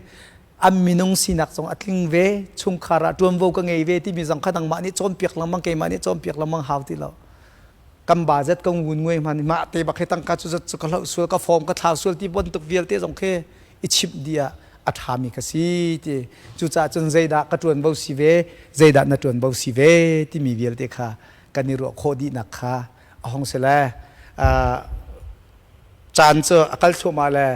an minung sinak zong a tling ve chungkhar ah ṭuanvo ka ngei ve timi zong kha nangmah nih cawnpiak lengmang keimah nih cawnpiak lengmang hau ti lo kan budget ka ngun nguai hman mah te bak hi tangka cu zat cu ka hloh sual ka form ka thlau sual ti bantuk vialte zong khi i chimh dih ah a ṭhami ka si ti cucaah cun zeidah ka ṭuanvo si ve zeidah na ṭuanvo si ve timi vialte kha kan i ruah khawh dihnak kha a hong si le caan cu a kal thluahmah le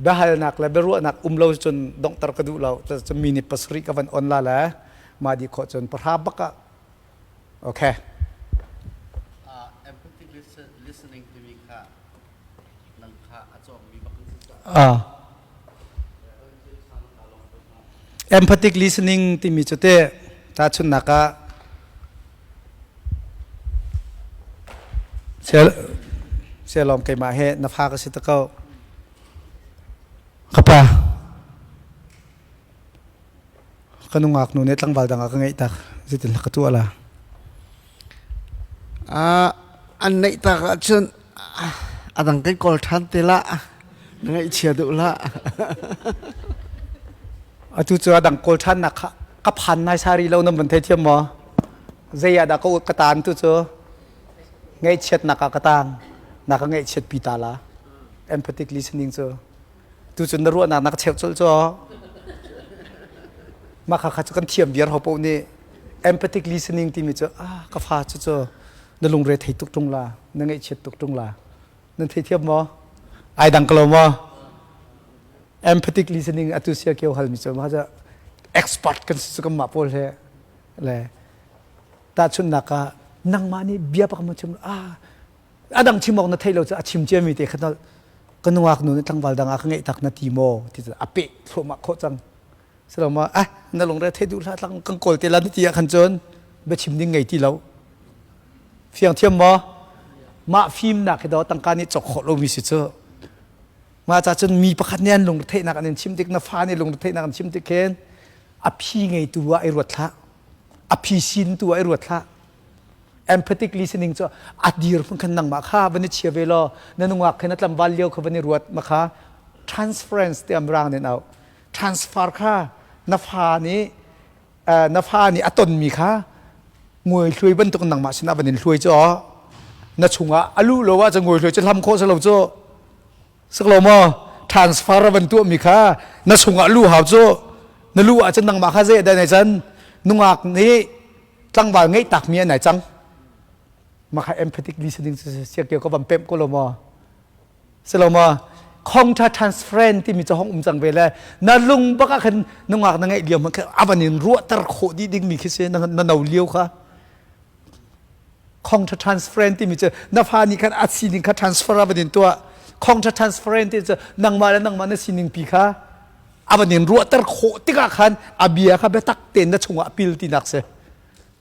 biahalnak le biaruahnak um lo cun donghter ka duh lo cun minute 7 ka van on la le mah dih khawh cun pahra bak ah Okay. Empathic listening timi kha nang kha a cawngmi bak in si Ah. Empathic listening timi cu te tahchunhnak ah Sialawm keimah he na fa ka si ta ko. Ka pa Ka nungak nu nih tlangval dang ah ka ngeih tak. Zeitin ka tuah la? An neih tak ahcun a dang kan kawl ṭhan te la. Na ngaihchia duh hlah. Atu cu a dang kawl ṭhannak kha ka phan nai sari lo nan van thei thiam maw? Zei ah dah ka ka taan tu cu ngaihchiatnak ah ka tang. Na ka ngaihchiat pi ta la. Empathic listening cu. Tu cun na ruahnak na ka cheuh colh cu. Mah kha kha cu kan thiam viar ho paoh nih empathic listening timi cu ah ka fa cu cu na lungre thei tuk ṭung la, na ngaihchiat tuk ṭung la. Nan theithiam maw? Ai dang ko lo maw? Empathic listening atu sia kio halmi cu mah cu expert kan si cu kanmah pawl he le tahchunhnak ah nangmah nih bia pakhat ma chim ah a dang chim awk na theih lo cu a chim ciami te kha ka nungak nu nih tlangval dang ah ka ngeih tak na ti maw ti cu a peh thluahmah khawh cang silo ma ah na lungre thei duh hlah tlang kan kawl te la na ti ah khan cun biachim ding ngei ti lo fiang thiam maw mah fimnak hi do tangka nih cawk khawh lomi si cu mah ca cun mi pakhat nih an lungretheihnak an in chim tik na fa nih lungretheihnak an chim tik khin a phi ngeitu ah i ruat hlah a phi sin tu ah i ruat hlah empathic listening cu a dir phun khan nangmah kha van i chia ve law na nungak khin a tlangval lio kha van i ruat ma kha transference ti amrang nen au transfer kha na fa nih na fa nih a tonmi kha nguai hluai bantuk nangmah sinah van in hluai cu na chungah a luh lo ah cu nguai hluai cu hlam khawh si lo cu sak lo maw transfer van tuah mi kha na chungah lu hau cu na lu ah cun nangmah kha zei dah nei can nungak nih tlangval ngeih tak mi an ai cang mah kha empathic listening siak ko van pemh ko lo maw si lo maw counter transference timi cu hong um cang ve le na lung bak ah khan nungak na ngeih lio hmanh kha avan in ruahter khawh dih ding mi khi si na no lio kha counter transference timi cu na fa nih khan a sining kha transfer a van in tuah counter transference ti cu nangmah le nangmah na sining pi kha a van in ruahter khawh tikah khan a bia kha biatak tein na chungah pil tinak si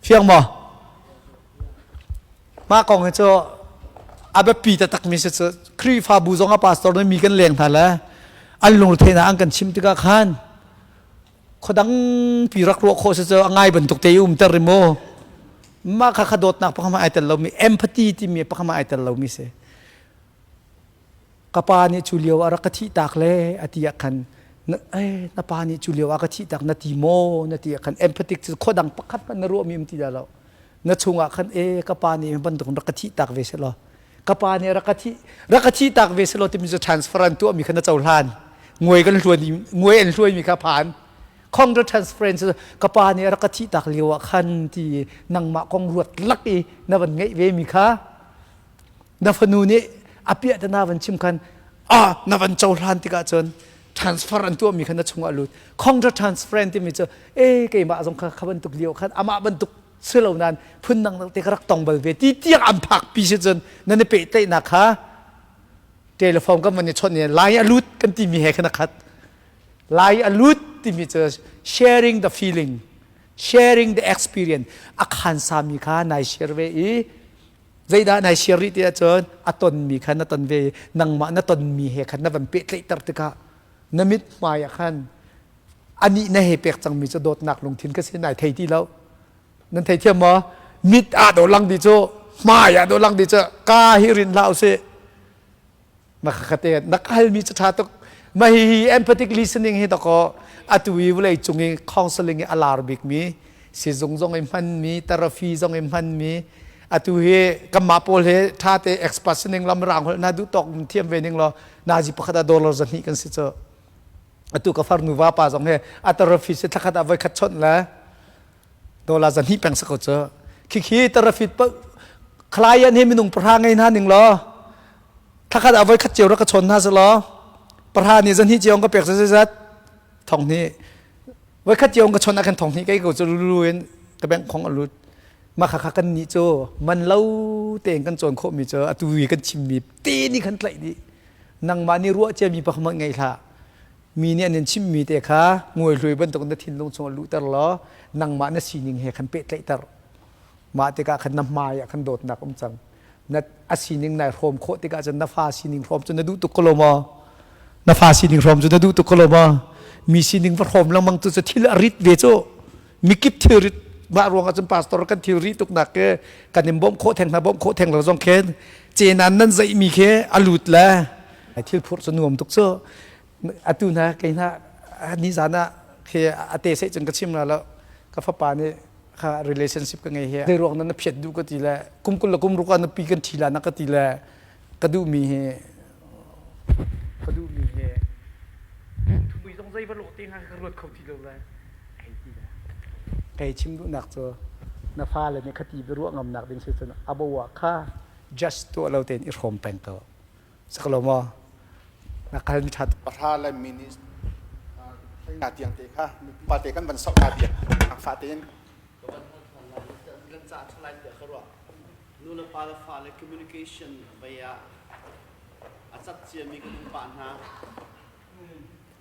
fiang maw mah kong hi cu a biapi taktak mi si cu Khrihfabu zong a pastor nih mi kan leng hna le an lungretheihnak an kan chim tikah khan khuadang pi rak ruah khawh si cu a ngai bantuk te i umter i mu mah kha kha dawtnak pakhat ai tel lomi empathy timi pakhat ai tel lomi si ka pa nih cu lio ah rak ka thih tak le a ti ah khan na pa nih cu lio ah ka thih tak na ti maw na ti ah khan empathic cu khuadang pakhat hmanh na ruahmi um ti dah lo na chungah khan e ka pa nih bantuk rak ka thih tak ve seh law ka pa nih rak ka thih rak ka thih tak ve seh law timi cu transfer an tuahmi kha na cohlan nguai kan hluan nguai an hluaimi kha phan counter transference ka pa nih rak ka thih tak lio ah khan ti nangmah kong ruat lak i na van ngeih ve mi kha na fanu nih a piah te na van chim khan ah na van cohlan tikah cun transfer an tuahmi kha na chungah lut counter transference timi cu e keimah zong kha kha bantuk lio khan amah bantuk si lo nain phundang te ka rak tong bal ve ti tiang an phak pi si cun nan i pehtlaihnak kha telephone kan van i chawnh i lai a lut kan timi he khan a khat lai a lut timi cu sharing the feeling sharing the experience a khan sami kha nai share ve i zeidah nai share rih ti ahcun a tonmi kha na ton ve nangmah na tonmi he khan na van pehtlaihter tikah na mit hmai ah khan anih na he pek cangmi cu dawtnak lungthin ka si nai thei ti lo nan thei thiam maw mit ah do lang di cu hmai ah do lang di cu ka hi rin hlah usih na khate na halmi cu ṭha tuk ma hi hi empathic listening hi dakaw atu i vawlei cung i counseling i a lar bikmi sizung zong i hmanmi therapy zong i hmanmi atu hi kanmah pawl hi ṭha te expert sining lam rang holh na duh tawk thiam ve ning law nazi pakhat ah dollar 200 kan si cu atu ka farnu vapa zong hi a therapy si thlakhat ah voi khat chawnh le dollar 200 peng sa ko cu khikhi therapy client hi minung pahra ngei hna ning law thlakhat ah voi khat cio rak ka chawn hna selaw pahra nih 200 cio ka pek zat thong hnih voi khat cio ka chawn ah khan thong hnih kei ko cu lulu in ka bank khong a lut mah kha kha kan nih cu man lo tein kan cawn khawhmi cu atu i kan chimmi te nih khan tlaih dih nangmah nih ruah ciami pakhat ngei hlah mi nih an in chimmi te kha nguai hlui bantuk na thinlung chungah luhter law nangmah na sining he khan pehtlaihter mah tikah khan na hmai ah khan dawtnak um cang na a sining nai hrawm khawh tikah cun na fa sining hrawm cu na duh tuk ko lo maw na fa sining hrawm cu na duh tuk ko lo maw mi sining va hrawm lengmang tu cu thil a rit ve cu mikip thilrit mah ruangah cun pastor kan thilri tuk nak ke kan in bawmh khawh theng hna bawmh khawh theng lo zong khen cenan nan zeih mi khi a lut le thil phurh cu nuam tuk cu atu hna kei hna ni zan ah khi ate seh cun ka chim la lo ka fapa nih kha relationship ka ngei he zei ruang na phiat duh ka ti le kum 20 le kum ruk ah na pi kan thi la na ka ti le ka duh mi hi ka duh mi hi thumui zong zei va lawh te hnga ka ruat kho ti lo le hei ti le Kei chim duhnak cu na fale nih khati biaruah ngamnak ding si cun abo ah kha just tuah lo tein i hrawm peng ko. Saklo maw? Na kal mi ṭhat. Pahra le minutes na tiang te kha pa te kan van sok na bia fa tein kan ca thalai tiah ka ruah nu le pa le fa le communication vei ah a cat ciami kan um pah hna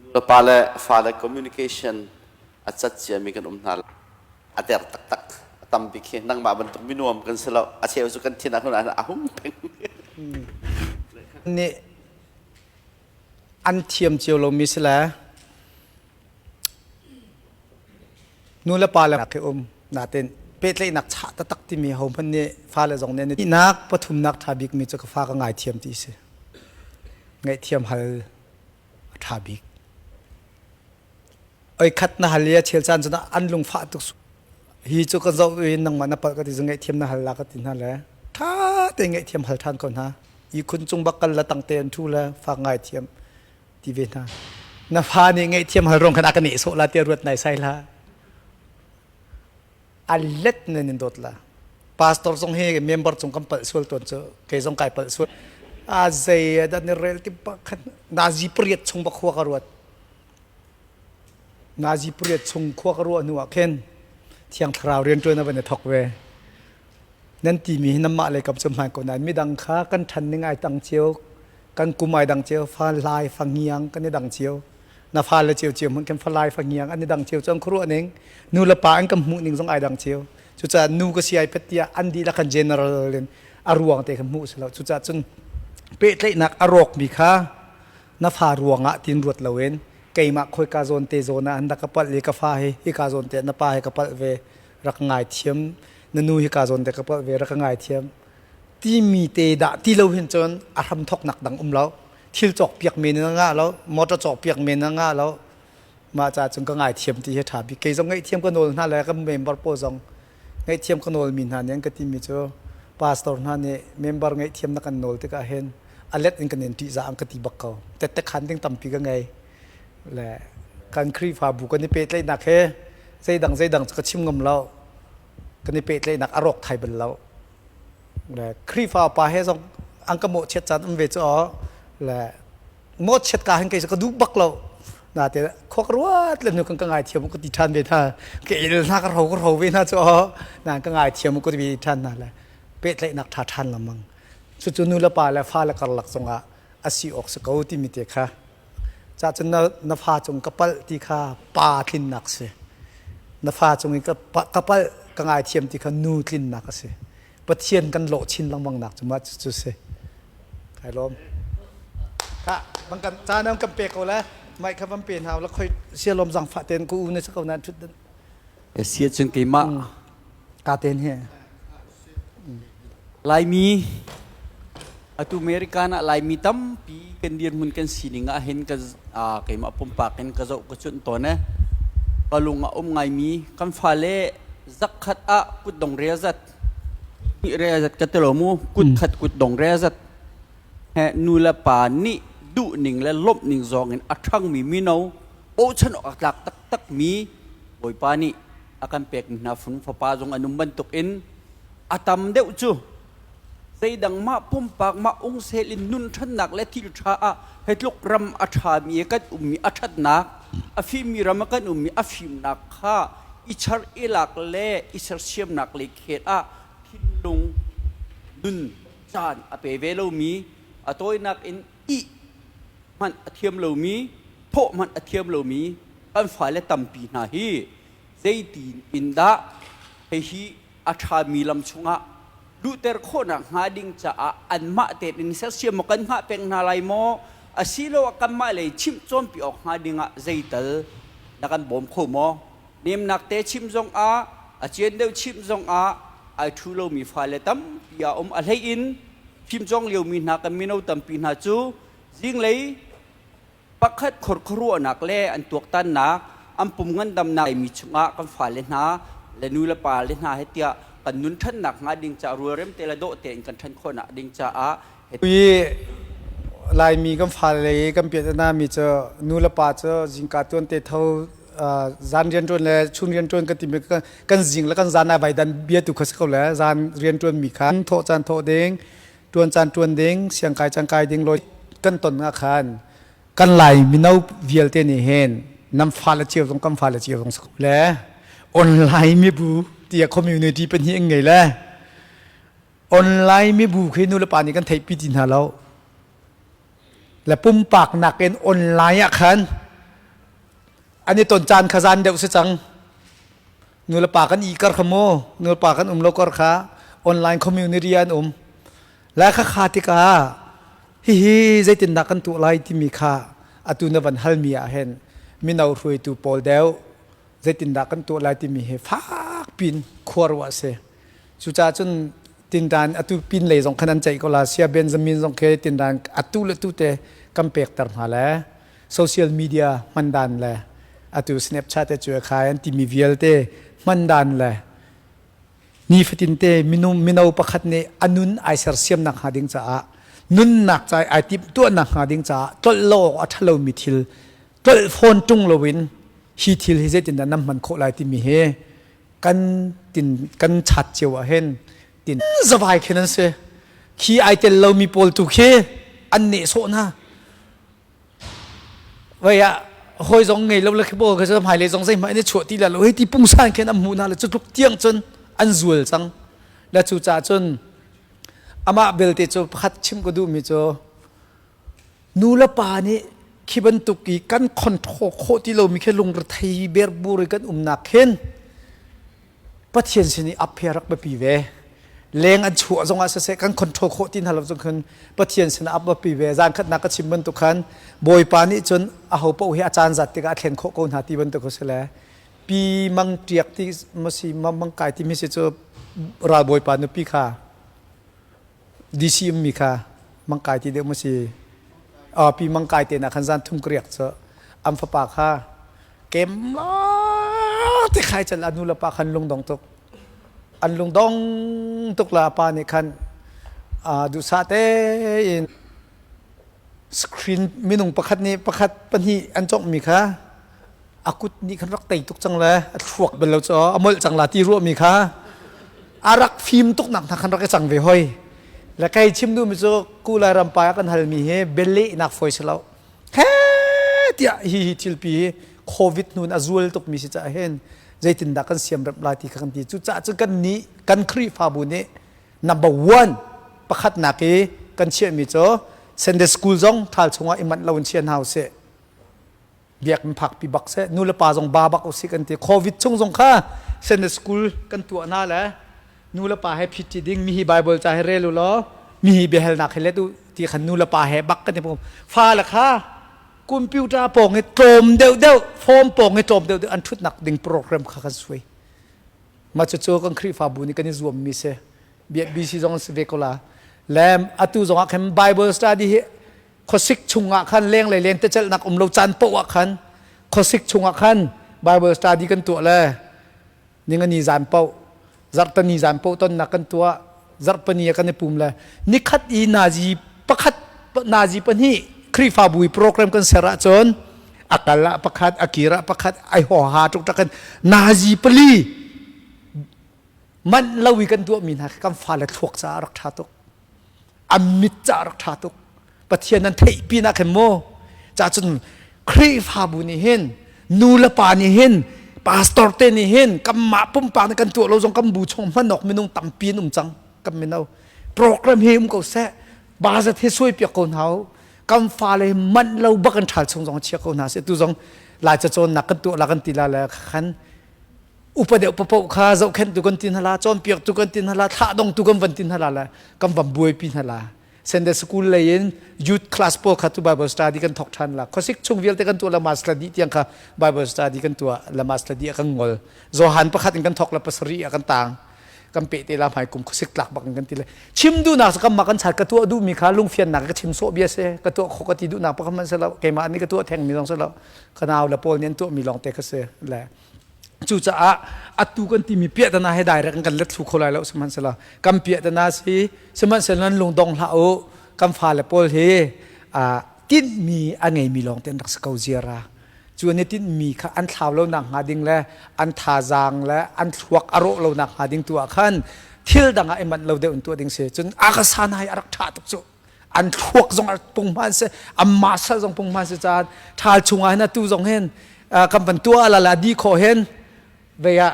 nu le pa le fa le communication a cat ciami kan um hna a der taktak a tam bik hi nangmah bantuk minuam kan si lo a cheu cu kan thin ah hun a hung peng Nih an thiam cio lomi si le nu le pa le khi um natin pehtlaihnak chah taktak timi hohmanh nih fale zong nih nak pathumnak ṭha bikmi cu ka fa ka ngaithiam ti si ngaihthiam hal a ṭha bik oi khat na hal i a chel caan cun an lungfah tuk hi cu ka zoh i nangmah na palh ka ti cu ngaihthiam na hal la ka ti hna le ṭha te ngaihthiam hal ṭhan ko hna ihkhun cung bak kal la tang te an ṭhu le fak ngaithiam ti ve hna na fa nih ngaihthiam hal rong khan a ka nehsawh la tiah ruat nai sai hlah a let nan in dawt la pastor zong hi member cung kan palh sual tawn cu kei zong kai palh sual a zei da ni rel ti pa khan nazi pariat chung ba khua ka ruat nazi pariat chung khua ka ruah hnu ah khin thiang thlarau rian ṭuan a van i thok ve Nan timi hi nanmah lei kam cu hmaan ko nain midang kha kan ṭhan ning ai tang cio, kan kum ai dang cio, fa lai fa ngiang kan i dang cio. Na fale cio cio hmanh kan fa lai fa ngiang an i dang cio cu an khuaruah ning, nu le pa an kan hmuh ning zong ai dang cio. Cucaah nu ka si ai pet tiah an dihlak kan general in a ruang te kha hmuh si lo. Cucaah cun pehtlaihnak a rawkmi kha na fa ruangah tin ruat loin keimah khoika zawn te zawn ah an rak ka palh i ka fa hi hika zawn te na pa hi ka palh ve rak ngaithiam na nu hi ka zawn te ka palh ve rak ka ngaithiam timi te dah ti lo hin cun a hram thoknak dang um lo thil cawk piak men na ngah lo motor cawk piak men na ngah lo mah ca cun ka ngaithiam ti hi ṭha bik kei zong ngaihthiam ka nawl hna le kan member pawl zong ngaihthiam ka nawl mi hna nih an ka timi cu pastor hna nih member ngaihthiam na kan nawl tikah hin a let in kan in ṭihzah an ka ti bak ko tette khan ding tampi ka ngei le kan Khrihfabu kan i pehtlaihnak he zeidang zeidang cu ka chim ngam lo kan i pehtlaihnak a rawk thai bal lo le Khrihfa pa he zong an ka mawhchiat caan um ve cu aw le mawhchiat ka hin kei cu ka duh bak lo na te khua ka ruat le nu kan ka ngaithiam ka ti ṭhan ve hna ka el hna ka ro ka ro ve hna cu aw na ka ngaithiam ka ti ṭhan hna le pehtlaihnak ṭha ṭhan lengmang cucu nu le pa le fa le karlak zongah a si awk si ko timi te kha Cahcun na, na fa cung ka palh ti kha pa tlinnak si. Na fa cung i ka, ka palh ka ngaithiam ti kha nu tlinnak a si. Pathian kan lawh chin lengmang nak cu mah cu si. Kai lawm. Ka bang kan ca nan kan pe ko le mai kha van pe hna la khoi sia lawm zang fa ten ku u ne ko nan thut den. Sia cun keimah ka ten he. Laimi atu American ah Laimi tampi kan dirhmun kan sining ah hin ka keimah pumpak in ka zoh ka cuanh tawn e. Ka lung a um ngaimi kan fale zakkhat ah kutdong rel zat rel zat ka ti lo mu kut khat kutdong rel zat he nu le pa nih duhning le lawmhning zawng in a ṭhangmi mino bochan awk a tlak taktakmi Bawipa nih a kan pekmi hna fung fapa zong an um bantuk in a tam deuh cu zeidang mah pumpak mah ungsel in nun ṭhannak le thil ṭha ah hitluk ram a ṭhami kan ummi a ṭhatnak a fimmi ram a kan ummi a fimnak kha i char i lak le i sersiamnak le khel ah thinlung nun caan a pe ve lomi a tawinak in ih hmanh a thiam lomi thawh hmanh a thiam lomi kan fale tampi hna hi zeitin in dah hihi a ṭhami lam chungah luhter khawhnak hnga ding caah anmah tein sersiam maw kan hngah peng hna lai maw asiloah kanmah lei chimh cawnpi awk hnga dingah zeital na kan bawm kho maw nemnak te chim zongah a cian deuh chim zongah ai ṭhu lomi fale tampi a um a hlei in fimcawng liomi hna kan mino tampi hna cu zinglei pakhat khorkhuaruahnak le an tuaktannak an pum ngandamnak mi chungah kan fale hna le nu le pa le hna he tiah kan nun ṭhannak hnga ding caah rualrem te le dawh tein kan ṭhan khawhnak ding caah I Laimi kan fale i kan piahtana mi cu nu le pa cu zingka tuan te tho Zan rianṭuan le chun rianṭuan kan timi kan zing le kan zan ai vai dan bia tu kha si ko le zan rianṭuan mi kha thawh caan thawh ding, ṭuan caan ṭuan ding, siangkai caan kai ding lawi kan ton nga khan kan Lai mino vialte nih hin nan fale cio zong kan fale cio zong si ko le online mibu tiah community pahnih an ngei le online mibu khi nu le pa nih kan theihpi ti hna lo. Le pumpak nakin online ah khan an i ton caan kha zan deuh si cang. Nu le pa kan i kar kha mu, nu le pa kan um lo kar kha online community an um. Le kha kha tikah hihi zeitindah kan tuah lai timi kha atu na van halmi ah hin mino hruaitu pawl deuh zeitindah kan tuah lai timi hi fak pin khua ruah si. Cucaah cun tindan atu pin lei zong khan an ceih ko la sia Benjamin zong khi tindan atu le tu te kan pekter hna le social media hman dan le atu Snapchat te cu khai an timi vialte hman dan le nifatin te minung mino pakhat nih anun ai sersiamnak hnga ding caah nunnak ca ai timh tuahnak hnga ding caah tlolh lo awk a ṭhalo mi thil tlolh fawn ṭung loin hi thil hi zeitindah nan hman khawh lai timi hi kan tin kan chat cio ah hin tin zavai khin an si khi ai tel lomi pawl tu khi an nehsawh hna vai ah hawi zong ngei lo le khi pawl kha hmailei zong zeihmanh an i chuah ti la lo hei ti pungsan khin an hmuh hna le cu tluk tiang cun an zual cang le cu caah cun amah belte cu pakhat chim ka duhmi cu Nu le pa nih khi bantuk i kan control khawh ti lomi khi lungrethei berbur i kan umnak hin Pathian sin i ap hi a rak biapi ve. Leng an chuah zongah siseh kan control khawh ti hna lo zong khan Pathian sin ap biapi ve. Zan khatnak ka chim bantuk khan Bawipa nih cun aho paoh hi a caan zat tikah a thlen khawh ko hna ti bantuk a si le pi mang ṭiak ti masi mang kai ti mi si cu ralbawipa nupi kha DC ummi kha mangkai ti deuh maw si pi mangkai te na khan zan thum ka riak cu an fapa kha kem te khai cal anu le pa khan lungdong tuk an lungdong tuk la pa nih khan duhsah tein screen minung pakhat nih pakhat pahnih an conghmi kha a kut nih khan rak tei tuk cang le a thluak bal lo cu a molh cang la ti ruahmi kha a rak fim tuk nak hna khan rak i cang ve hoi le kei chim duhmi cu ku lai ram pa kan halmi hi bialehnak fawi si lo he tiah hi hi thilpi hi covid hnun a zual tukmi si caah hin zeitindah kan siamremh lai ti kha kan ti cucaah cun kan nih kan Khrihfabu nih number one pakhatnak i kan chiahmi cu Sunday school zong thal chungah i manh lo in chia hna usih biakinn phakpi bak seh nu le pa zong ba bak usih kan ti covid chung zong kha Sunday school kan tuah hna le nu le pa he phit ding mi hi Bible ca he rel u law mi hi biahalnak he let u ti khan nu le pa he bak kan i pum fa le kha computer pawng i tlawm deuh deuh form pawng i tlawm deuh deuh an thutnak ding program kha kan suai mah cucu kan Khrihfabu nih kan i zuammi si BC zong si ve ko la le atu zong ah khan Bible study hi khuasik chungah khan lenglei lentecelhnak um lo caan paoh ah khan khuasik chungah khan Bible study kan tuah le ningani zan paoh zarhtani zan paoh tonnak kan tuah zarhpani ah kan i pum le nikhat i nazi pakhat nazi pahnih Khrihfabu i program kan ser ahcun a kal ah pakhat a kir ah pakhat ai ho ha tuk tak kan nazi pali manh lo i kan tuahmi hna kan fale thluak caah rak ṭha tuk an mit ca rak ṭha tuk Pathian nan theih pinah khin mu ca cun Khrihfabu nih hin nu le pa nih hin pastor te nih hin kanmah pumpak nih kan tuah lo zong kan bu chung hman awk minung tampi an um cang kan mino program hi um ko seh bazat hi suai piak ko hna u kan fale manh lo bak an ṭhal chung zong chia ko hna seh tu zong lai ca cawnnak kan tuah la kan ti la le khan upa deuh papoh kha zohkhenhtu kan ti hna la cawnpiaktu kan ti hna la thlahdongtu kan van ti hna la le kan van buaipi hna la Sunday school lei in youth class pawl kha tu Bible study kan thok ṭhan la khuasik chung vialte kan tuah la mas la dih tiang kha Bible study kan tuah la mas la dih kan ngol Johan pakhat in kan thok la pasarih ah kan tang kan pe te la hmai kum khuasik tlak bak in kan ti le chim duhnak cu kanmah kan chat ka tuah duhmi kha lungfiannak ka chim sawh bia si ka tuah kho ka ti duhnak pakhat hmanh si lo keimah nih ka tuah thengmi zong si lo ka nau le pawl nih an tuahmi lawng te kha si le Cucaah atu kan timi piahtana he direct in kan let thlu kho lai lo sihmanhsehlaw kan piahtana si sihmanhsehlaw nan lungdong hlah u kan fale pawl hi tinhmi a ngeimi lawng te an rak si ko ziara. Cu an i tinhmi kha an thlau lo nak hnga ding le an thazaang le an thluak a rawh lo nak hnga ding tu ah khan thil dang ah i manh lo deuh in tuah ding si. Cun akasana hi a rak ṭha tuk cu. An thluak zong a pung hman si, an muscle zong pung hman si caan ṭhal chungah hin atu zong hin kan van tuah la la di khawh hin vei ah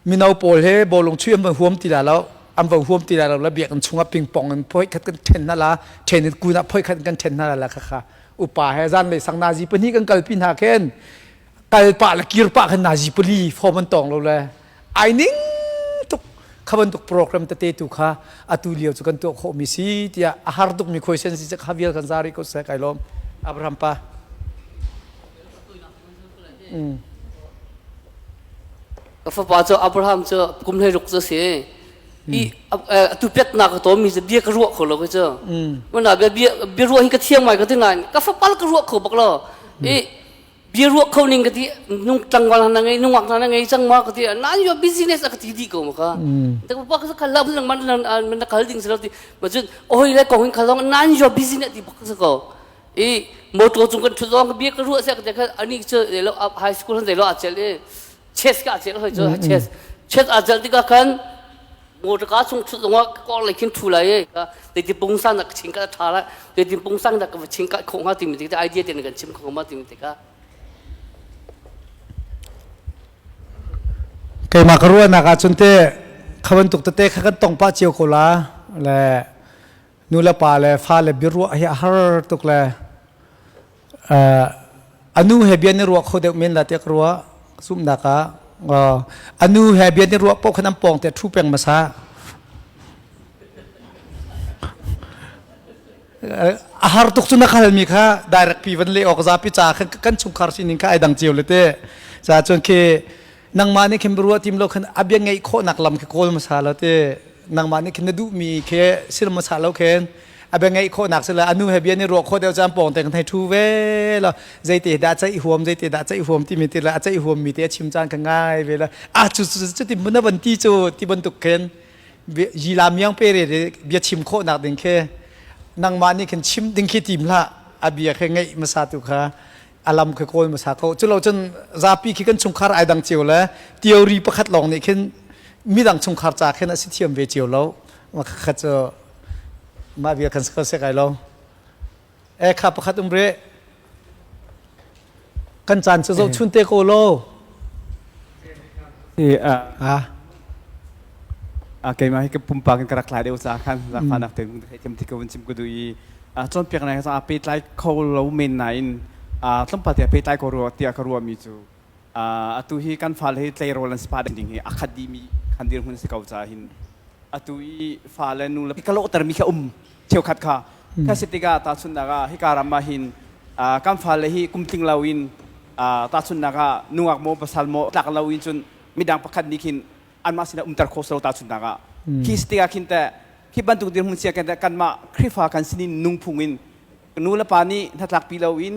mino pawl he bawlung chuih an van huam ti la lo an van huam ti la lo la biakinn chungah pingpong in phoi khat kan ṭhen hna la ṭhen in kun ah phoi khat kan ṭhen hna la kha kha upa he zan lei sang nazi pahnih kan kalpi hna khin kal pah le kir pah khan nazi pali form an tong lo le ai ning tuk kha bantuk program tete tu kha atu lio cu kan tuah khawh mi si tiah a har tuk mi khoi sen si kha vial kan zari ko se kai lom Abraham pa Ka fapa cu Abraham cu kum 16 cu a si. I atu piatnak ka tawmi cu bia ka ruah kho lo cu. Mana bia bia bia ruah hi ka thiam ngai ka ti nain ka fapa ka ruah kho bak lo. I bia ruah kho ning ka ti nung tlangval na ngei nungak na ngei cang ma ka ti nan yo business a ka ti di ko ma ka. Ta pa ka khal la lang man na khal ding selo ti ma cun oi le kong hin khal long nan yo business ti bak ko. I motor cung kan ṭhut zong bia ka ruah seh ka kha ani cu lo high school han lo a cel i chess ka cel hoi cu chess chess a cel tikah khan motor ka chung ṭhut zong ah kor lei khin ṭhu lai i te ti pungsan nak ching ka ṭha lai te ti pungsan nak ka ching ka khong ha timi te idea te kan chim kho ma timi te ka Keimah ka ruahnak ahcun te kha bantuk tete kha kan tong pah cio ko la le nu le pa le fale biaruah hi a har tuk le anu he bia ni ruah kho deuh men la tiah ka ruah zumhnak ah anu he bia ni ruah paoh khan an pawng te thu peng masa a har tuk cu na khalmi kha direct pi van le awk zapi ca khan kan chungkhar sining kha ai dang cio le te ca cun khi nangmah nih khin ruah tim lo khan a bia ngeih khawhnak lam khi kawl hmasa lo ti nangmah nih khin na duhmi khi sil hmasa lo khin a bia ngeih khawhnak sila anu he bia nih ruah khawh deuh caan pawng te kan hei thu ve lo zeite dah ceih huam zeite dah ceih huam timi ti la a ceih huam mi te a chim caan ka ngai ve la a cu cu cu ti mun van ti cu ti bantuk khin yila miang pe re bia chim khawhnak ding khi nangmah nih khin chim ding khi tim hlah a bia khi ngeih hmasa tu kha alam khi kawl hmasa ko culo cun zapi khi kan chungkhar ai dang cio le theory pakhat lawng nih khin midang chungkhar ca khin a si thiam ve cio lo kha cu mah bia kan ko se kai lo e kha pakhat um re kan caan cu zo chun te ko lo a a keimah hi ka pumpak in ka rak tlai deuh ca khan zaangfahnak te thei thiam thi ko in chim ka duh i cawnpiaknak he a pehtlai kho lo men nain tlawmpal te a pehtlai ko rua tiah ka ruahmi cu atu hi kan fale hi tleirawl an si pah ding hi a khat dihmi khan dirhmun si ko ca hin atu i fale nu le ka lawhtermi kha um cheukhat kha kha si tikah tahchunhnak ah hika ram ah hin kan fale hi kum tling lo in tahchunhnak ah nungak maw pasal maw tlak lo in cun midang pakhat nih khin anmah sinah umter khawh silo tahchunhnak ah khi si tikah khin teh khi bantuk dirhmun sia kan kanmah Khrihfa kan sinin nungphung in nu le pa nih hnatlakpi lo in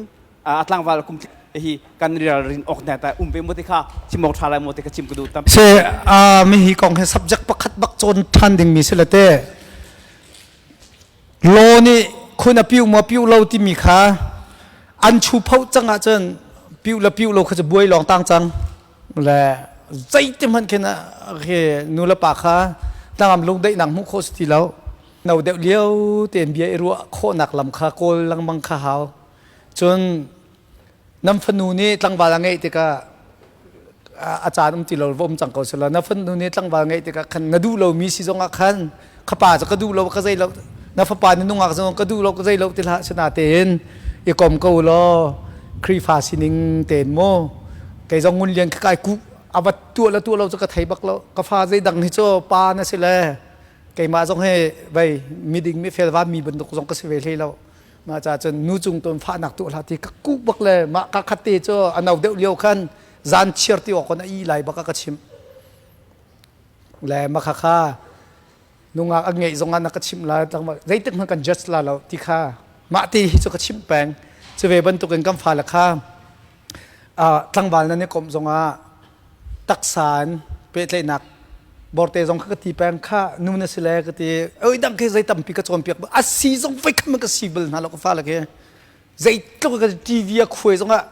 a tlangval kum hi kan ralrin awk na ta um ve mo te kha chim awk tha lai mo te ka chim ka duh tam se a mi hi kong he subject pakhat bak cawn than ding mi si le te law nih khun a piu maw piu lo timi kha an chu pho cang ah cun piu le piu lo kha cu buai lawng tang cang le zeiti hmanh khin khi nu le pa kha tlangam lungdaihnak hmuh khawh si ti lo no deuh lio tein bia i ruah khawhnak lam kha kawl lengmang kha hau cun nan fanu nih tlangval a ngeih tikah a caan um ti lo va um cang ko sila na fanu nih tlangval ngeih tikah khan na duh lomi si zongah khan khapa cu ka duh lo ka zei lo na fapa nih nungak zong ka duh lo ka zei lo ti hlah sina tein i kom ko law Khrihfa sining tein mu kei zong ngun lian kai ku avat tuah le tuah lo cu ka thei bak lo ka fa zei dang hi cu pa na si le keimah zong he vei miding mi fel va mi bantuk zong ka si ve hlei lo mah ca cun nu cung ton fahnak tuah hlah ti ka ku bak le mah ka khat te cu a no deuh lio khan zan chiar ti awk a i lai bak ka chim le makhakha nungak a ngeih zongah na ka chimh la zeitik hmanh kan judge la lo ti kha mah te hi cu ka chimh peng cu ve bantukin kan fale kha tlangval nan i komh zongah taksa in pehtlaihnak borte zong kha ka ti peng kha nu na si le ka ti oi dang khi zei tampi ka cawnpiak a si zong voi khat ka si bal hna lo ka fale khi zeitluk ka TV a khuai zongah.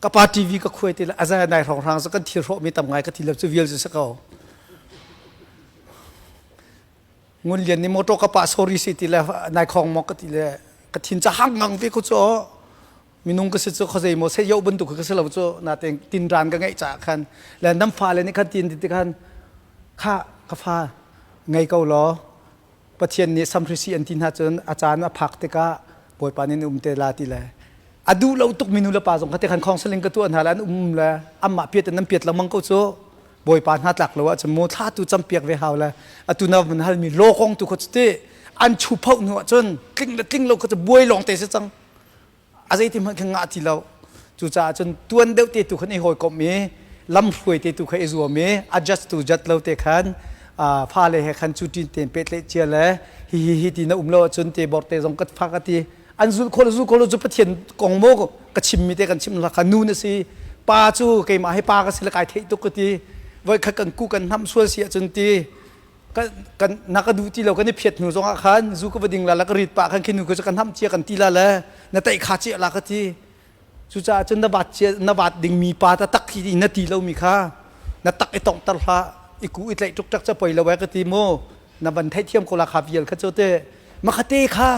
Ka pa TV ka khuai ti le azai nai hrong hrang kan thil hrawh mi tam ngai ka ti lo cu vial cu si ko. Ngun Lian nih motor ka pa sorry si ti le nai khong maw ka ti le ka thin ca hang ngang ve ko cu minung ka si cu khazei maw se yo bantuk ka si lo cu na te tin ran ka ngeih ca khan le nam fa le nih khan tin ti khan kha ka fa ngei ko law Pathian nih samhrisi an ti hna cun a caan a phak tikah Bawipa nih um te la ti le a duh lo tuk mi nu le pa zong kha te khan counseling ka tuah hna le an um le amah piat in nan piat lengmang ko cu Bawipa hna tlak lo ahcun mu thla tu campiak ve hau le atu na van halmi law kong tu kha cu ti an chu pho hnu ahcun tling le tling lo kha cu buai lawng te si cang a zeiti hmanh khan ngah ti lo. Cucaah cun tuan deuh te tu khan i hawikomh i lamhruai te tu kha i zuam i adjust tu jat lo te khan fale he khan cu tin tein pehtlaih cia le hi hi hi ti na um lo ahcun te bor te zong ka fa ka ti an zul kho lo zul kho lo cu Pathian kong maw ka chimmi te kan chim la kha nu na si pa cu keimah hi pa ka si le kai theih tuk ka ti voi khat kan ku kan hnam sual si ahcun ti kan kan na ka duh ti lo kan i phiat hnu zongah khan zu ka va ding la la ka rit pah khan khi nu ka kan ham chia kan ti la le na taih kha chia la ka ti cucaah cun na vat chia na vat ding mi pa ta tak hi na ti lo mi kha na tak i tong tar hlah i ku i tlaih tuk tak cha poi lo ka ti mu na van theih thiam ko la kha vial kha chu te ma kha te kha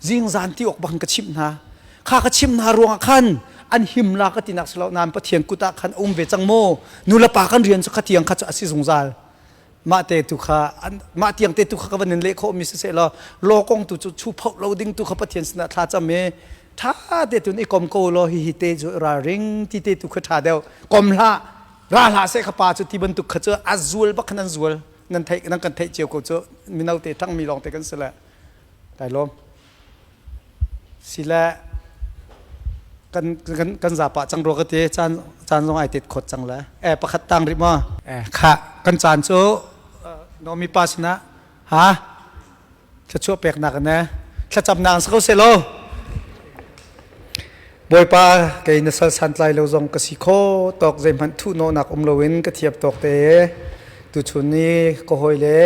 zing zan ti ok bang ka chim hna kha ka chim hna ruangah khan an him la ka ti nak silo nan Pathian kut ah khan um ve cang mu nu le pa kan rian chu kha tiang kha chu asi zungzal mah te tu kha mah tiang te tu kha ka van in leh khawh mi siseh law law kong tu cu chu phoh lo ding tu kha Pathian sinah thla cam i tha te tun i kom ko law hi hi te cu ralring ti te tu kha tha deuh kom hlah ra hlah seh kha pa cu ti bantuk kha cu a zual bak khan an zual nan theih nan kan theih cio ko cu mino te ṭang mi lawng te kan si le kai lawm Sile kan kan kan zapa cang rua ka ti caan caan zong ai tet khot cang le e pakhat tang rih maw e kha kan caan cu Nomi pa sinah ha thluachuah peknak ne thlacamnak si ko seh law Bawipa kei na sal santlai lo zong ka si kho tawk zeihmanh thuhnawhnak um loin ka thiam tawk te tuchun ni ka hawi le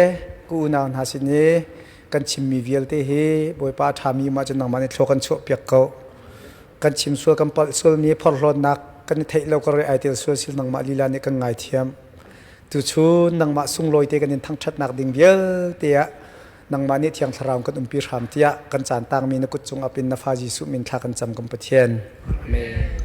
ka unau hna sin i kan chimmi vialte hi Bawipa a ṭhami um ahcun nangmah nih thlua kan chuahpiak ko. Kan chim sual kan palh sualmi phorhlawtnak kan i theih lo ka re ai tel sual sil nangmah lila nih kan ngaithiam. Tuchun nangmah sunglawi te kan in thangṭhatnak ding vialte ah nangmah nih Thiang Thlarau kan umpi hram tiah kan caan tangmi na kut cung apin na fa Jesuh min thla kan cam kan Pathian. Amen.